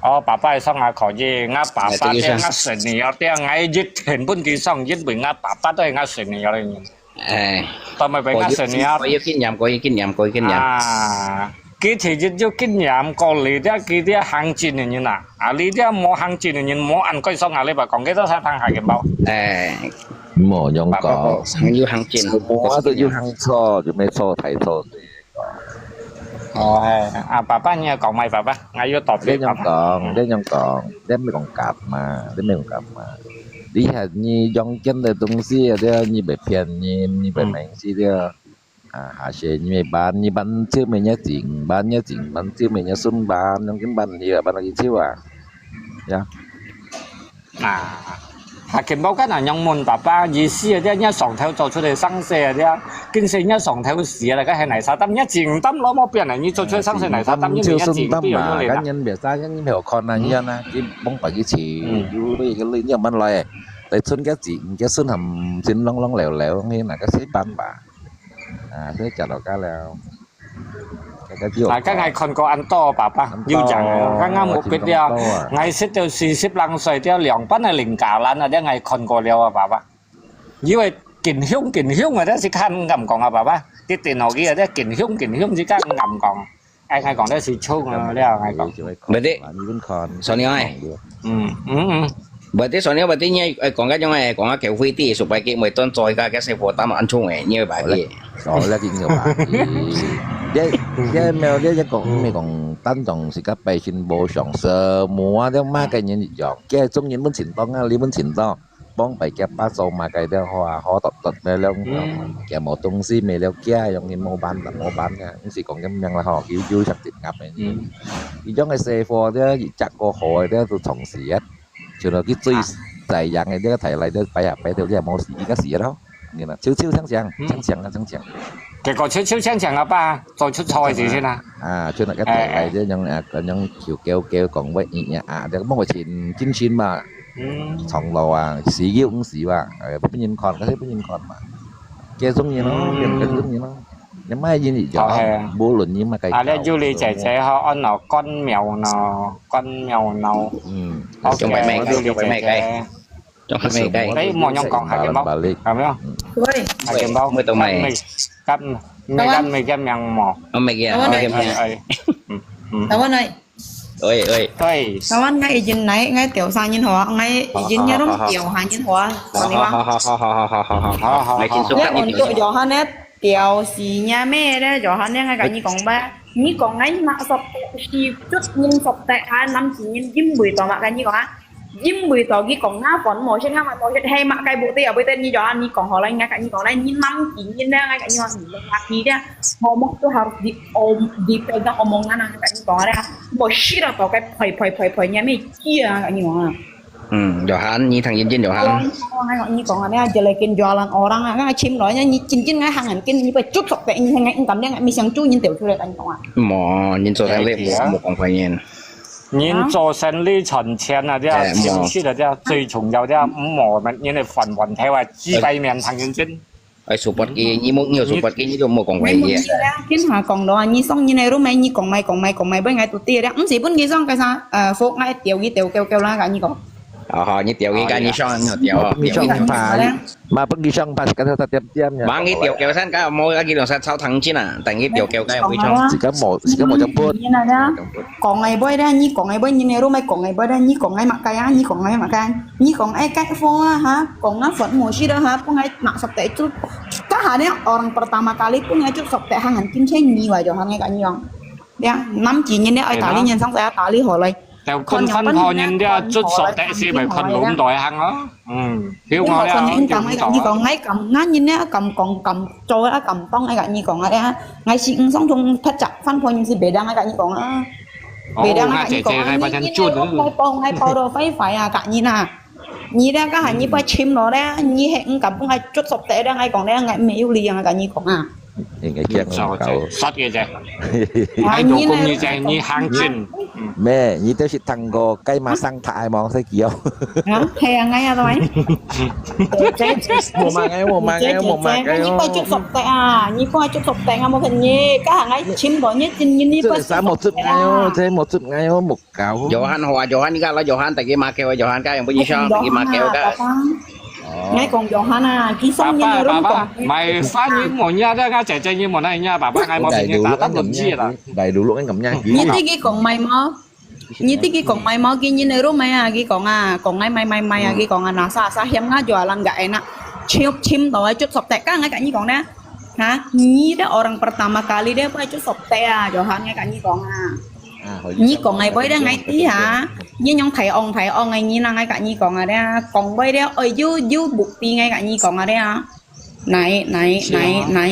哦，爸爸个相也可以，𠊎爸爸个𠊎細人仔个，𠊎一定分佢相，因為𠊎爸爸都係𠊎細人仔个人。哎，都毋係分𠊎細人仔。過有經驗，過有經驗，過有經驗。啊，佢其實有經驗，過你這佢這行政个人啊，啊，你這無行政个人，無恁該相啊，你話講幾多才聽下个無？哎，無用講，爸爸，有行政，無啊，都有行錯，就沒錯，太錯。 哦，係，啊，爸爸，你愛講麼个，爸爸？𠊎有答你，你恁樣講，你恁樣講，你毋係講假嘛，你毋係講假嘛。你還，你用真个東西啊，對，你毋係騙人，你毋係明示對。啊，下世你毋係辦，你辦就毋係你个錢，辦你个錢，辦就毋係你个孫辦，用緊辦你啊，辦到幾久啊？呀。 啊，啊，根本該恁樣問爸爸，意思啊，這若上頭做出來生事啊，這，今世若上頭死啊，該係哪儕擔？若正擔咯，無變啊，你做出來生事哪儕擔？因為若正必有有來啦。今人別儕，今人無看啊，嗯。樣啊，佢幫白佢錢，嗯。有你个你，你慢慢來，來存个錢，个孫還先啷啷了了，你哪个誰辦吧？啊，所以食到家了。 啊，該𠊎看過恁多，爸爸，恁多，有樣啊，剛剛無必要，有恁多啊。𠊎食到四十零歲，掉兩班个零加零啊，這𠊎看過了啊，爸爸。因為緊凶緊凶啊，這係較毋敢講啊，爸爸。佢電腦機啊，這緊凶緊凶，係較毋敢講。哎，𠊎講這係衝啊，了，𠊎講。有一位，berarti，你們看，小牛哎。嗯，嗯，嗯。 Berarti soalnya berarti你，哎，講該種，哎，講該個飛機，supaya佢每段做一個，該些負擔安全，哎，你有辦法。哦，那個有辦法。這，這沒有，這，這講，毋係講單單係個百姓無常，semua都麼个人一樣，該種人分錢多啊，你分錢多，幫白家把做麼个了，好啊，好得得了，嗯。佢無東西，沒了，佢用人無辦，無辦啊，毋係講恁樣啦，吼，有，有上緊急个。嗯。佢種个細貨，這，一隻個好个，這都從事啊。 就係佢最在行个，這個大來，這擺啊，擺到這無事，而家死了咯。你看，就，就像這樣，嗯。像這樣啊，像這樣。結果就，就像這樣啊吧，做出錯个事情啊。啊，就該個大來，哎，哎。這種啊，恁樣就叫，叫講話，啊，這個問題真，真深嘛。嗯。長路啊，死又毋死啊，哎，分人看，該係分人看嘛。該種人咯，嗯。變該種人咯。 你買因為就，哦，係啊。無論你買个，啊，你有你姐姐吼，安到關廟咯，關廟咯。嗯。OK，有你姐姐。中北妹，中北妹。哎，莫用講，還有無？還有無？喂。還有無？乜都買。Kawan. Kawan. 哎，哎，嗯，嗯。Kawan ơi. Oi, oi. Oi. Kawan, ngai izin naik, ngai tiểu sang nhân hòa, ngai izin nhớ đúng tiểu hàng nhân hòa. Còn đi không? Ngai chính số. Ngai untuk Johan nè, tiểu si nhà mẹ nè, Johan nè, ngai kani kong ba. 你講𠊎拿手機，係捉人手機啊，男仔人因為到麼个你講啊？因為到佢講𠊎飯無食，𠊎飯無食，係麼个目的啊？為得你就啊，你講好了，𠊎跟你講了，你男仔人呢，𠊎跟你講，你lelaki呢，ngomong tu harus di om dipegang omongan啊，𠊎跟你講了，無食到到該呸呸呸呸，你還沒接啊，𠊎跟你講啊。 嗯，Johan，你聽認真，Johan。你講啊，你講啊，你啊，jelek-in jualan orang啊，你尋來，你真正愛行行緊，你會捉熟的，你還愛敢，你還愛想主人掉出來，跟你講啊。無，人做生理無無講壞人。人做生理賺錢啊，這哎情緒的這最重要的，無人的飯碗頭啊，幾百面聽認真。哎，support佢，你無你有 support佢，你就無講壞你問你人。啦，今下講到啊，你送你的room，你講mai講mai講mai，分𠊎都知了，毋係分佢送个啥，呃，福𠊎掉佢掉掉掉啦，跟你講。哦，好，你掉佢，你上，你掉，你上掉佢。牌，嘛分佢上牌，跟他點點呀。忙佢掉掉先，該無，該佢兩三操糖精啊，等佢掉掉，該會唱。自家無自家無咁分。你那个講个話咧，你講个話，你的room講个話咧，你講个麼个啊？你講个麼个？你講哎，該貨啊哈，講啊，佛無事的哈，分𠊎拿手機捉，該下呢，orang pertama kali分𠊎捉手機，行行緊切你話就行个，跟你講。呀，男仔人咧，愛打理人，上世愛打理好來。 就跟分頭人的捽索的是咪困籠袋行咯。嗯，曉我了，你講，你講，你講，𠊎敢，𠊎人呢敢講敢做啊，敢當啊，你講啊，𠊎是毋想從拍隻翻破人是別人啊，你講啊，別人啊，你講啊，你你你我包我包到快快啊，你那，你那个還你不尋我咧，你還毋敢幫𠊎捽索的咧，𠊎講咧，𠊎沒有理啊，你講啊。 應該驚少搞。殺嘅啫，啊喺度公義啫，你行轉。咩？你都識聽過雞嫲生太望識叫。啊，係啊，𠊎啊，對。無嘛，𠊎無嘛，𠊎無嘛，你快捉索的啊！你快捉索的啊！無肯你，家下𠊎尋到你，真你你快這啥無捉𠊎哦，這無捉𠊎哦，無搞。 Johan好啊，Johan，你看了 Johan，大家馬叫啊，Johan，該用不一上，大家馬叫个。，𠊎講Johan啊，佢送你爸爸爸爸，个攏講。買飯你無呀，這個姐姐你無那呀，爸爸，𠊎無俾你打，打到你啦。來，露露，你咁樣。你知佢講麼个無？你知佢講麼个無？佢人个room買啊，佢講啊，講買買買買啊，佢講啊，nasa sa嫌啊，jualan gak enak，尋尋到啊，捉索的，剛才跟你講呢，哈，你的orang pertama kali的，不捉索的啊，Johan，𠊎跟你講啊。你講个話咧，𠊎知哈，你用太戇太戇个，你人𠊎跟你講啊咧，講話咧，愛有有目的个，𠊎跟你講啊咧。 哪哪哪哪哪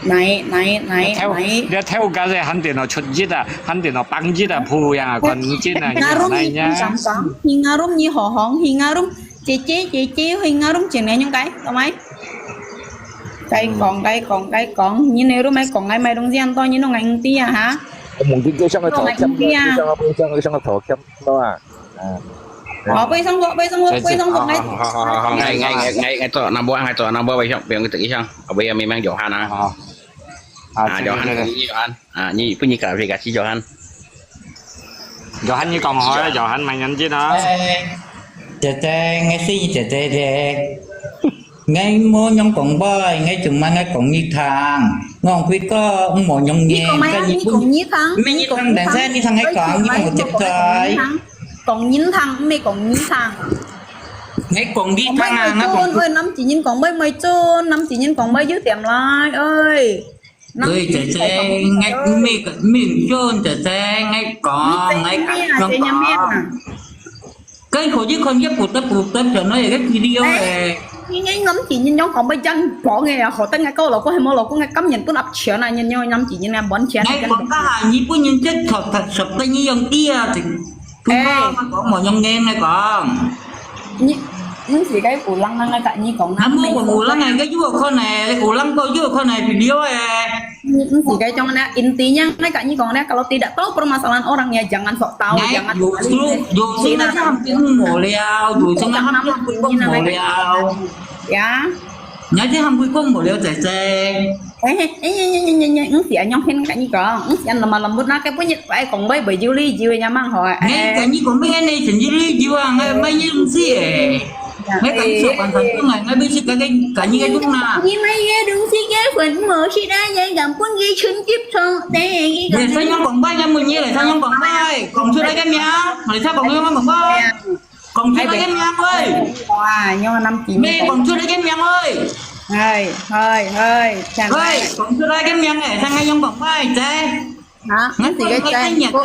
哪哪哪你偷，你偷家仔肯定哦出一啊，肯定哦幫一啊，鋪樣啊，看你真啊，你哪呀？Hingarum，hingarum你好好，hingarum，姐姐姐姐，hingarum前面用該，懂沒？該講該講該講，你那路買講該買東西很多，你弄該用地啊哈？ Mungkin佢想个頭鉗，佢想个佢想个頭鉗，懂啊？好，背上我，背上我，背上我，哎。好好好好，𠊎𠊎𠊎𠊎做number one，𠊎做number one，不用不用，後尾要明明Johan啊。啊，啊，Johan，你Johan，啊，你不你搞这个是Johan。 Johan你講好啊，Johan買人知啊。姐姐，𠊎係你姐姐咧。𠊎無用講話，𠊎就問𠊎講你聽。我會講，無用嘅。你講咩啊？你講你聽，咩你聽？等下你聽𠊎講，你講我接嘴。講人聽，毋係講你聽。𠊎講你聽啊，𠊎講。喂，男仔人講，喂，喂，做，男仔人講，喂，有點來，哎。 對，姐姐，𠊎毋係毋係準，姐姐，𠊎講，𠊎講。該可以看一部得部得全了，一個video誒。你你男仔人樣講，乜真講嘅，好得𠊎個老公係無老公，𠊎今年都納錢啊，人樣男仔人啊，滿錢。𠊎講該下，日本人即確實實得你用啲啊，佢講講無用嘅，𠊎講。 你你自己有人人个甲你講啦，那麼我有人个，有看呢，有人个有看呢，video誒。你你自己講呢，intinya个甲你講呢，kalau tidak tahu permasalahan orang ya jangan sok tahu, jangan justru justru那他们更无聊，justru那他们更无聊。呀。 Ngai ti hang kui kong mo liu zai zai. Eh, eh, eh, eh, eh, eh, eh, 毋係恁樣形甲你講，毋係恁lemah lembut，那個本日愛講話袂有理由个，也蠻好啊。 Ngai 甲你講，ngai ngai真有理由啊，ngai買你東西誒。Ngai甲你做飯飯中啊，ngai買食个，甲你个中啦。你買个東西个份無食啊，也敢分佢伸接觸，對，你係想講話，𠊎問你係想講話，講出來个名，你係講个話，講話。 講出來个名喂。哇，用个男仔。咩講出來个名喂？係係係，喂，講出來个名誒，聽下用講喂，姐。啊，你自己在，我，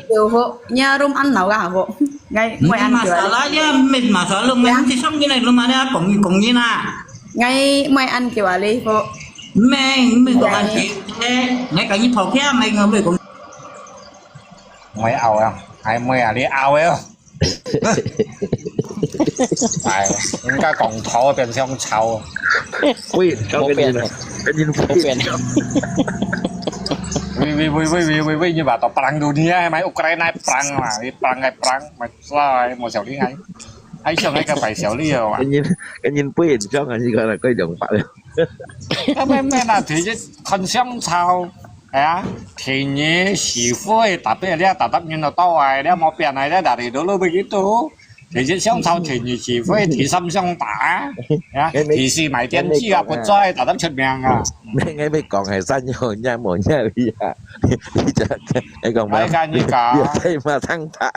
你有好，你room安老个好，我，我，你，你，masalah dia，没，masalah，没，你上进来room啊，你讲，讲你啦。我，我安叫啊，你好。没，没讲啊，你，你讲你跑开，没，没讲。没拗啊，还没啊，你拗啊。哎，人家讲头变相吵。喂，交给你了，跟你不变。喂喂喂喂喂喂喂，你把到 perang dunia mai Ukraina perang lah, perang ai perang, mai sai mo siau li ngai. Ai siau ngai ka pai siau li yo. Kenin kenin pui jong ani ka ko jong pa. Ka mai mai na thi kan siang chao. Ya, thi ni si fui tapi lia tatap ni no tao ai lia mo pian ai lia dari dulu begitu. 第一想炒第二是非，第三想打，啊，第四賣電子啊，不在，特登出名啊。你你你講係真有影無影啊？你你講嘛？你講你講，你嘛聽大。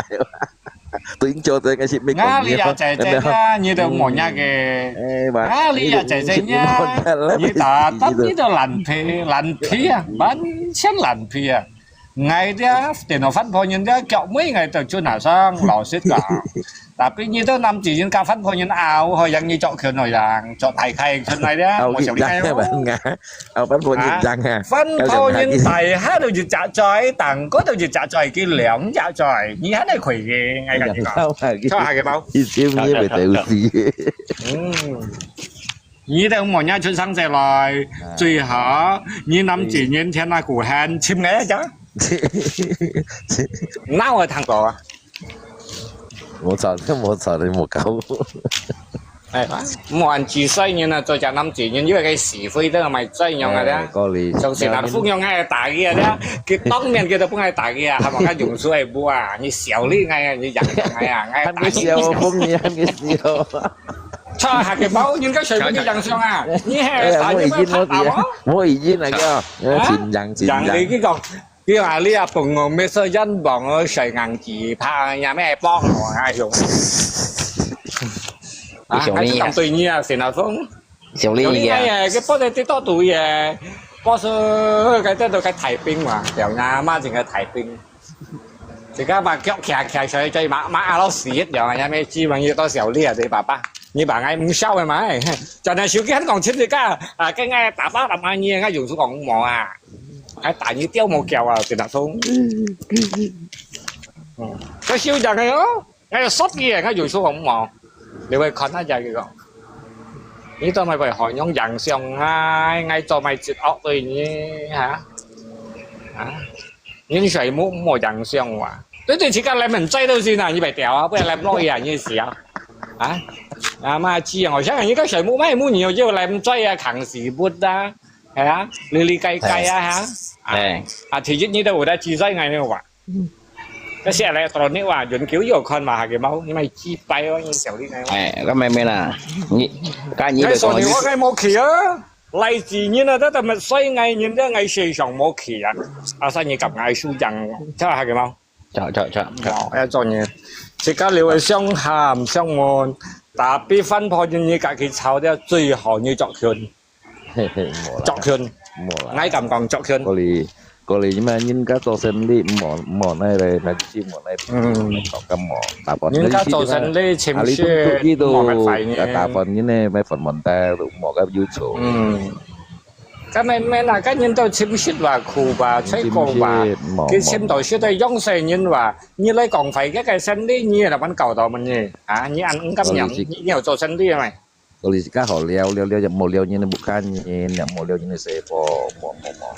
對，就這個是沒講。啊，你也姐姐啊，你都無影个。啊，你也姐姐啊，你打打你都爛皮爛皮啊，完全爛皮啊！ 𠊎這電腦翻破人這腳尾，𠊎都準下上，老實講。Tapi你都男子人家翻破人拗，好讓你著裙好讓，著大開出來這，無想你開哦。拗翻破人正啊！翻破人大下都一隻嘴，當個都一隻嘴，佢兩隻嘴，你還係虧个，𠊎跟你講。坐下个包。一千年未得死。嗯。 你都無人出生出來，最好你男子人天啊古漢，尋个呀。哪會聽過啊？無錯，無錯，你無搞。哎，莫按幾歲人啊，做隻男子人，因為佢死灰都賣嘴樣啊咧。哎，道理。像是南風樣啊，打佢啊咧，佢當面佢都不愛打佢啊，還望佢用手來摸啊，你笑你𠊎啊，你養養𠊎啊，𠊎打你。還沒笑，我碰你，還沒笑。 坐下个包，人家水分就影相啊！你係打你个拍打無？我已經那個，呃，盡影盡影。人哋佢講，佢話你啊，碰我咩事，人望我水硬子，拍也咩幫我啊，用。啊，還是講對你啊，沈老峰。小麗啊。小麗啊，佢幫你跌到對耶，幫手，佢跌到佢大兵嘛，掉阿媽整個大兵。 自家把腳徛徛上去，再抹抹啊，老死一樣啊！也没指望你到小李啊，对爸爸，你把俺唔笑的嘛，哎，真的手机很讲亲自家啊，跟俺打爸打妈你，俺用手讲无啊，还打你掉毛脚啊，真的说，嗯，这手讲的哦，俺说你，俺用手讲无，你会看那家个个，你都没会好用样相啊，俺做没接恶对你哈，啊。 人水母莫影相哇。对对，自家来门嘴都是呐，你别掉啊，不要来落雨啊，你死啊！啊，啊妈鸡啊，我想你个水母卖母你就来门嘴啊，扛死不啊，哎呀，里里该该啊哈，哎，啊，其实你都有在几岁爱呢哇？这下来到你哇，人球有看嘛，还给猫，你买几百哦，你小弟呢？哎，个妹妹啦，你，该你别讲，你说你我该没去啊。 来自人啊，这都没所以爱人，这爱世上无去啊。阿三你敢爱输赢，这下个吗？这这这，哦，要做人，自家留个相喊相问，tapi翻破人你家己吵掉，最好你作群，嘿嘿，无啦，作群，无啦，爱敢讲作群。我哩。 过来嘛，人家做生理，莫莫那嘞，那去莫那，嗯，搞个莫，大半人家做生理，情绪，你都莫大半人呢，没分问题，都莫个有错。嗯，个没没那个人都情绪吧，苦吧，吹口吧，佢情到时都用生人吧，你来讲坏个个生理，你也来搞到么呢？啊，你俺唔敢讲，你有做生理没？ 到底是较好聊，聊聊又无聊人的屋下人，又无聊人的生活，无无无。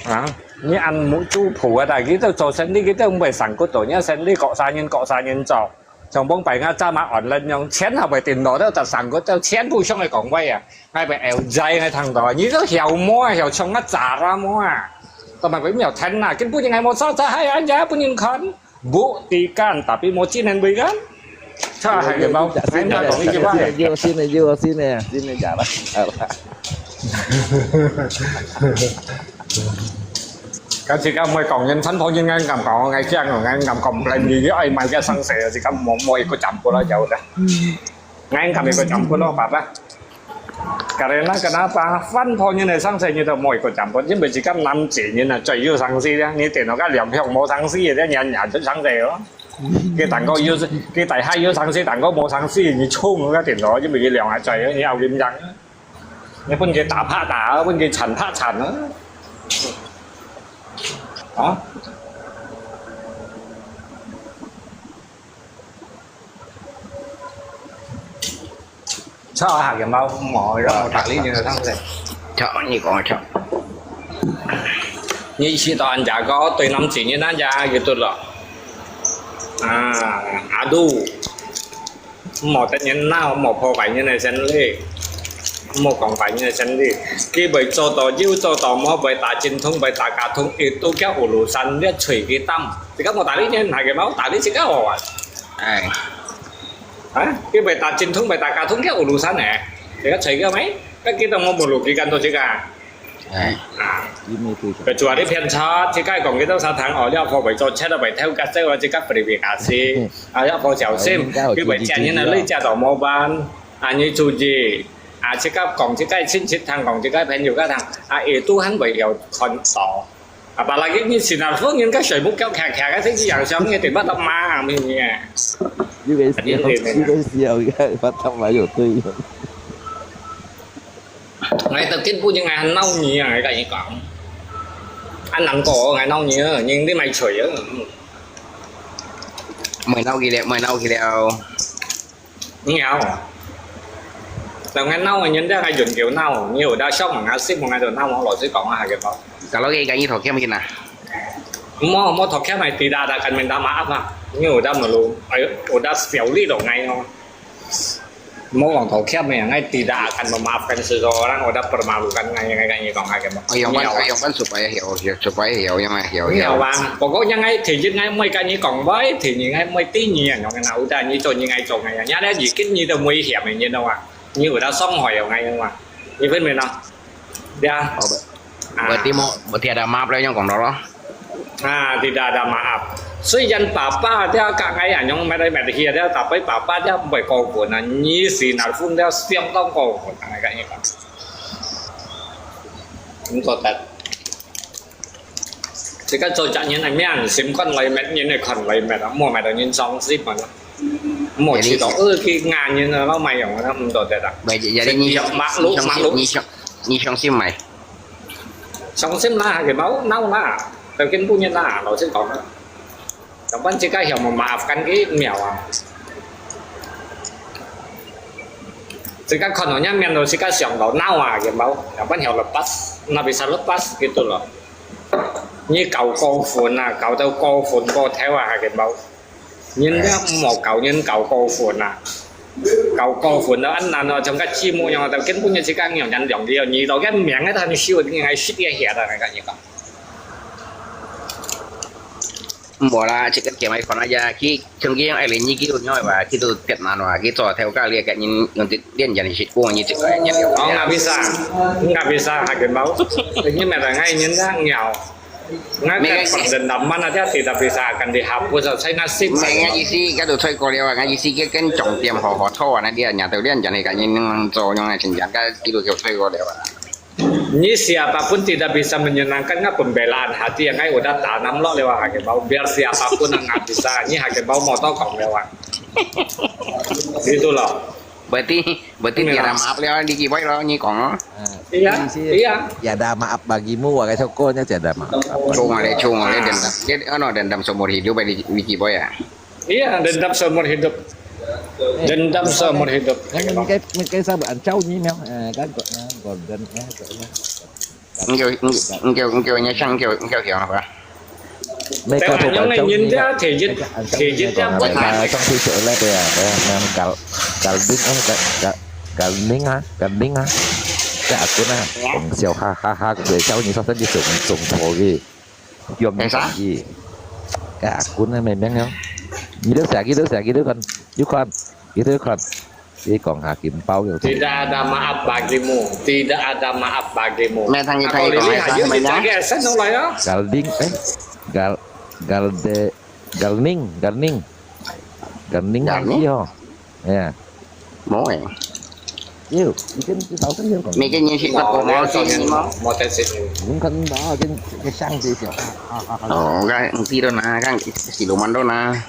啊，你按目珠婆啊，大家都做生理，佢都唔会生骨头，你生理各啥人各啥人做，像帮白牙扎马online样，钱还会电脑都得生骨头，钱不上来讲话啊，还会L J个听到，你都晓摸啊，晓冲啊，咋啦摸啊，都买不了钱啊，根本就还没做，咋还人家不能看。 Buktikan, tapi mo chin en bui kan? Cha hai ke mau, ai na kong i ke ba. Yo, sin ne, yo, sin ne, sin ne, ya la. Kan si ka moi kong yen chan phong yen ngan kam kong ngai kiang ngan kam kong lai mi ai mai ka sang se si ka mo mo i ko cham ko la yau da. Ngai kam i ko cham ko lo papa. Karena kenapa？反方人个生死你都無一個講法，因為自家男子人啊，最有生死咧，你電腦个兩票無生死个，你你就生死哦。佢蛋糕有，佢大海有生死，蛋糕無生死，你衝个電腦，因為佢兩下最，你有點樣。你分佢打拍打，分佢殘拍殘啊。啊？ 錯啊，下个毛毛，然後打理你个上司。錯，你講个錯。你去到人家个對男子人那家就對了。啊，阿杜，莫得人鬧，莫破壞人个生理，莫講壞人个生理。佢會做到，又做到，莫會打精通，會打假通，亦都叫葫蘆山，你隨佢擔。自家莫打理人，下个毛打理自家好啊。哎。 啊，佢會打精通，會打假通，佢urusan呢？自家隨佢咩？佢kita mau merugikan到自家。哎，啊，kecuali騙車，自家講佢都沙聽，哦，你阿婆會做車都會偷架，即係自家verifikasi，啊，你阿婆小心，佢會借人啊，你借到冇辦，啊，你注意，啊，自家講自家親戚聽，講自家朋友家聽，啊，佢都還會有看到。 Apalagi你Singapore人个水木腳徛徛个，真係樣想个，對不得嘛，明明啊。有个時候，有个時候，个，不得嘛，有對。𠊎都根本就𠊎很惱你啊，𠊎跟你講。啊，難過，𠊎惱你啊，你你買水啊。莫惱佢了，莫惱佢了。 你好，就𠊎惱个人，這个永久惱，你有得想，𠊎識，𠊎就惱，我老實講啊，下个包。Kalau佢跟你道歉去啦。莫，莫道歉，𠊎tidak ada akan minta maaf啊。你有得malu，哎，有得小力咯，𠊎哦。莫講道歉咩，𠊎tidak akan memaafkan seseorang，有得permalukan𠊎，𠊎跟你講下个包。哎，用翻，哎，用翻supaya hiểu，supaya hiểu，用啊，hiểu，你好吧？不過，𠊎第一，𠊎毋會跟你講，喂，第二，𠊎毋會第二，用个啦，有得你做，你愛做，𠊎，你咧，已經你都危險个，你懂嗎？ 你有得傷害有𠊎用嘛？你分明咯？對啊。好的。啊。Berarti mau, berarti ada maaf lah yang kong dolo. Ah, tidak ada maaf. 雖然爸爸佢甲𠊎恁樣搣來搣去，佢tapi爸爸佢毋會過分啊，你是那分了相當過分啊，𠊎跟你講。毋做得。 自家做隻人个面，心肝來搣，人个看來搣啊，莫搣到人傷心啊。莫試到，呃，去罵人啊，老賣用啊，毋做得啊。Baik, jadi你傷，makhluk，你傷心，makhluk。你傷，你傷心沒？傷心啦，下个包惱啦，就根本人啦，老實講啦。 Kapan自家曉memaafkan佢，毋曉啊。自家看到人面都自家想到惱啊，下个包，kapan曉lepas，nggak bisa lepas gitu loh。你搞過分啊，搞到過分過頭啊，下个包。人家毋好搞人搞過分啊，搞過分到恁難哦，像个節目樣，就根本就自家用人兩个，你到个名个，他們修的應該是个下的，𠊎跟你講。 Mbola, cik kecil mai kon aja. Ki, cengki yang elin ni ki nyo ba, ki tu tiat nan ba, ki tu teo kali kat nyin ngon ti lian jan sit kuang nyi cik kaya nyan liao. Oh, nggak bisa. Nggak bisa, hakim bau. Ini mereka ngai nyin nggak ngiau. Ngai kan perdendaman aja tidak bisa akan dihapus. Saya nasib. Mai ngai isi, ka tu cai ko liao, ngai isi ki ken cong tiam ho ho tho na dia nya tu lian jan ka nyin ngon zo nyong ngai chin jan ka ki tu kio cai ko liao. Ni siapapun tidak bisa menyenangkan ngai pembelaan hati yang ngai udah tanam lo lewat hakim bau. Biar siapapun yang nggak bisa, ni hakim bau mau tau kong lewat. Gitu loh. Berarti, berarti tiada maaf lewat di kiboi lo, ni kong lo. Iya, iya. Tiada maaf bagimu, wakai sokonya tiada maaf. Cuma le, cuma le dendam. Dia, ano, dendam seumur hidup di, di kiboi ya. Iya, dendam seumur hidup. Dendam seumur hidup. Kan, kan, kan sabar, cau ni memang, eh, kan, kok, eh, golden, eh, kok, eh. Engkau, engkau, engkau, engkau, nyasang, engkau, engkau, engkau apa? Mereka tu kan cau ni kan. Mereka cau ni kan. Mereka cau ni kan. Mereka cau ni kan. Gal, gal ding, eh, gal, gal, gal ning ah, gal ning ah. Cak aku nah, kong siau ha, ha, ha, kau cau ni sasa di sung, sung po gi. Yom ni sagi. Ya, aku na memang ya. Gitu sa, gitu sa, gitu kan. You kan. Gitu kan. Di kong hakim pau gitu. Tidak ada maaf bagimu. Tidak ada maaf bagimu. Mai thang ni thang ni kong mai thang ni mai thang. Galding, eh? Gal, galde, galning, galning. Galning lagi ho. Ya. Mo eh. 有，以前至少跟人讲。每个人去过，没有做人，没得事情。你看那个，个上这些，啊啊啊！哦，该唔知道啦，该是罗曼多啦。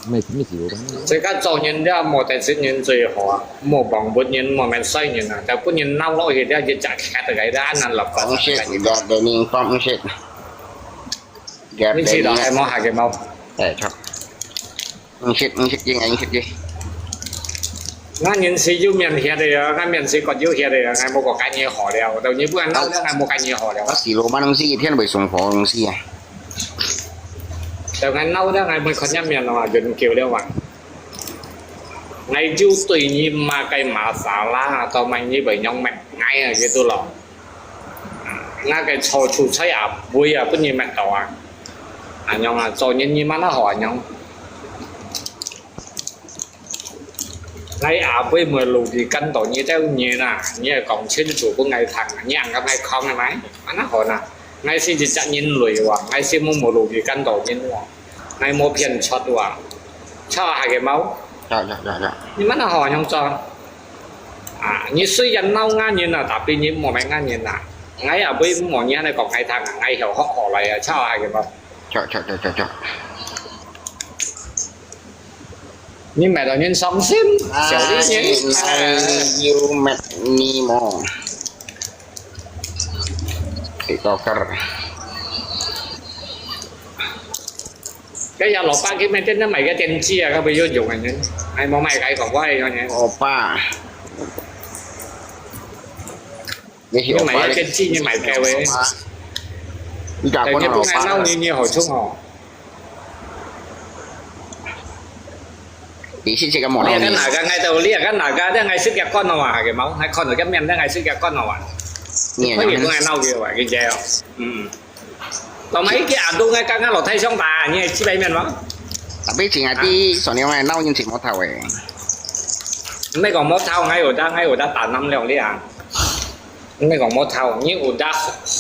没没事，我讲。这个做人了，没得事情最好啊，没帮不人，没没事情啊，但不人闹落去了，就假开的，该个安难了。讲些，你的，你讲些。你知道还没下个没？哎，好。 五十，五十斤，五十斤。𠊎人是有面血个啊，𠊎面是割有血个啊，𠊎無割該你好了，到日本人鬧了，𠊎無該你好了。啊，是羅馬東西，一天會送貨東西啊。到𠊎鬧了，𠊎無看人面了啊，人叫了啊。𠊎就對你罵該masalah，到罵你會用命，𠊎啊，佢都咯。 𠊎个炒韭菜啊，會啊，分你搣到啊。恁樣啊，做人你嘛那好恁樣。𠊎阿妹無努力跟到你兜人啊，你也講清楚分𠊎聽啊，你恁个愛講个咩？嘛那好呐，𠊎是一隻人類哇，𠊎是無無努力跟到人哇，𠊎無騙出哇，吵下个毛。你嘛那好恁樣做。 啊，你雖然鬧𠊎人啊，tapi你莫罵𠊎人啊。𠊎也會莫你恁樣講𠊎聽啊，𠊎曉學好來啊，吵下个嘛。吵吵吵吵吵。你罵到人傷心，小麗人。哎，又罵你么？TikToker。 該有老爸佢買電腦買个電視啊，佢會有用个呢，還無買个講話个呢。我爸，你你買个電視，你買个喂。你打过你不买老爸闹，你你好处哦。你是这个毛你跟哪个？我到你跟哪个？但我是个管了哇，个毛，还看到个面，但我是个管了哇。你也可以不爱闹给我，跟你讲哦。嗯。老妈一个阿东，刚刚老太兄打，你还几百面吗？啊，毕竟啊，第一，昨天我闹人情没讨诶。你讲没讨，还有的，还有的打南了的啊。你讲没讨，你有的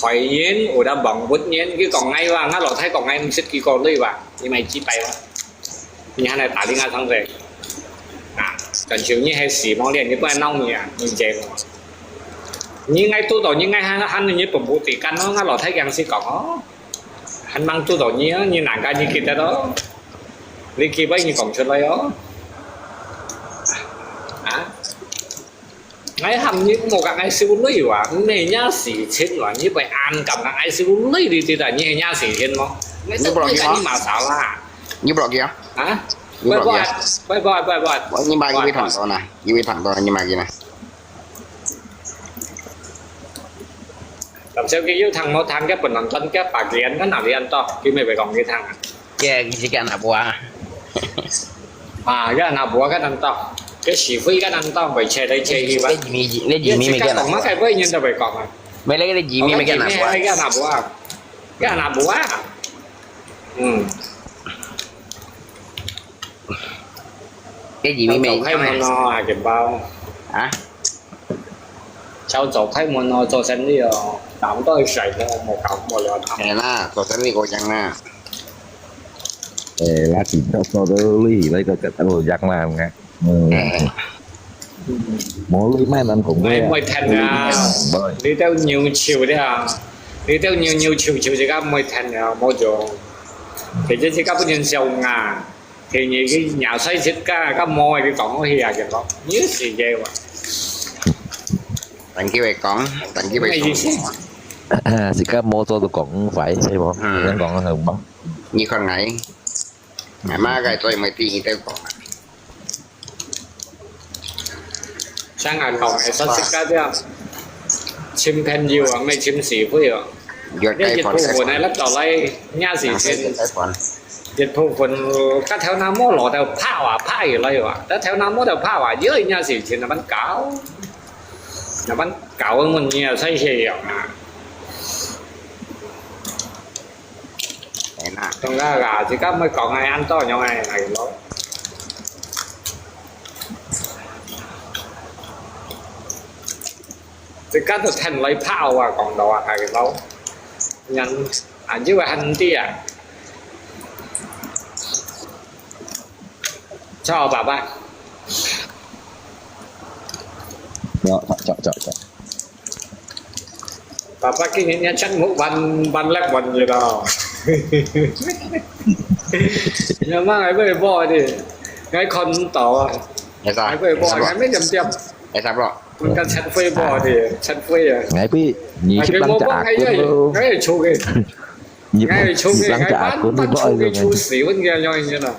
坏人，有的忙不人，你讲爱哇，我老太讲爱，你识几个女哇，你买几百哇？你还来打另外上谁？啊，感觉你还死毛脸，你不然闹你啊，你这个。你爱做到，你爱喊喊你本部队干咯，我老太讲是讲哦。 還吂做到你啊，你難怪你記得咯。你記得你講出來哦。啊？𠊎喊你莫講愛愁慮哇，每樣事情哇，你會恁感覺愛愁慮，你知道你係樣事情無？你不落去啊你馬上啦。你不落去啊？啊？你不落去啊？拜拜拜拜拜拜。你買一位糖多呢？一位糖多，你买给呢？咁少佢有聽無聽，佢本來跟佢白眼，跟哪裡人多，佢咪會講佢聽啊？这个是干阿伯啊？啊，佢阿伯个人多，佢是非个人多，會切來切去吧那。移民，那移民没干阿伯啊？講乜个，不然人都會講啊。没那个移民没干阿伯啊？个阿伯啊，个阿伯啊。嗯，那移民没開門咯，還緊包。啊？朝早開門咯，做生意哦，打唔到水咯，冇搞冇了。哎啦，做生意我讲啦。哎，那几多少都累，那个个都一样啦，你看。嗯，哎，冇累卖难讲个哎，。冇聽啊！你兜牛潮的啊！你兜牛牛潮潮，自家冇聽啊，冇做。其實自家本身笑啊，其實佢廿歲自家，咁冇佢講好去啊，佢講，你死嘅話。等佢会讲，等佢会咩意思？讲。自家冇做到讲坏，系无？嗯人讲个好无？你看来，阿妈个最没第一个讲啊。像我講个，實實个這樣，尋朋友啊，毋係尋是非啊。越该一部烦该烦，分个落到來，也是越先该烦。一部分，个頭那毛落到拍啊，拍起來啊，个頭那毛就拍啊，因為也是先慢慢搞，慢慢搞，問你啊，使些樣啊。哎啦，當然啦，自家毋會講个，恁多樣个，係咯。自家都聽來拍啊，講到啊，係咯。人啊，因為很啲啊。 叫我爸爸。有，有，有，有。爸爸今年年全部玩，玩乐玩去了。你妈还会播的，还看到啊，係啊，还会播，还没点点。係啊，bro。我刚才会播的，才会啊。哎，不，你去帮着阿公喽。我也出去，你我也出去，你帮着阿公，你我不爱用出去出水，我跟你讲，真的。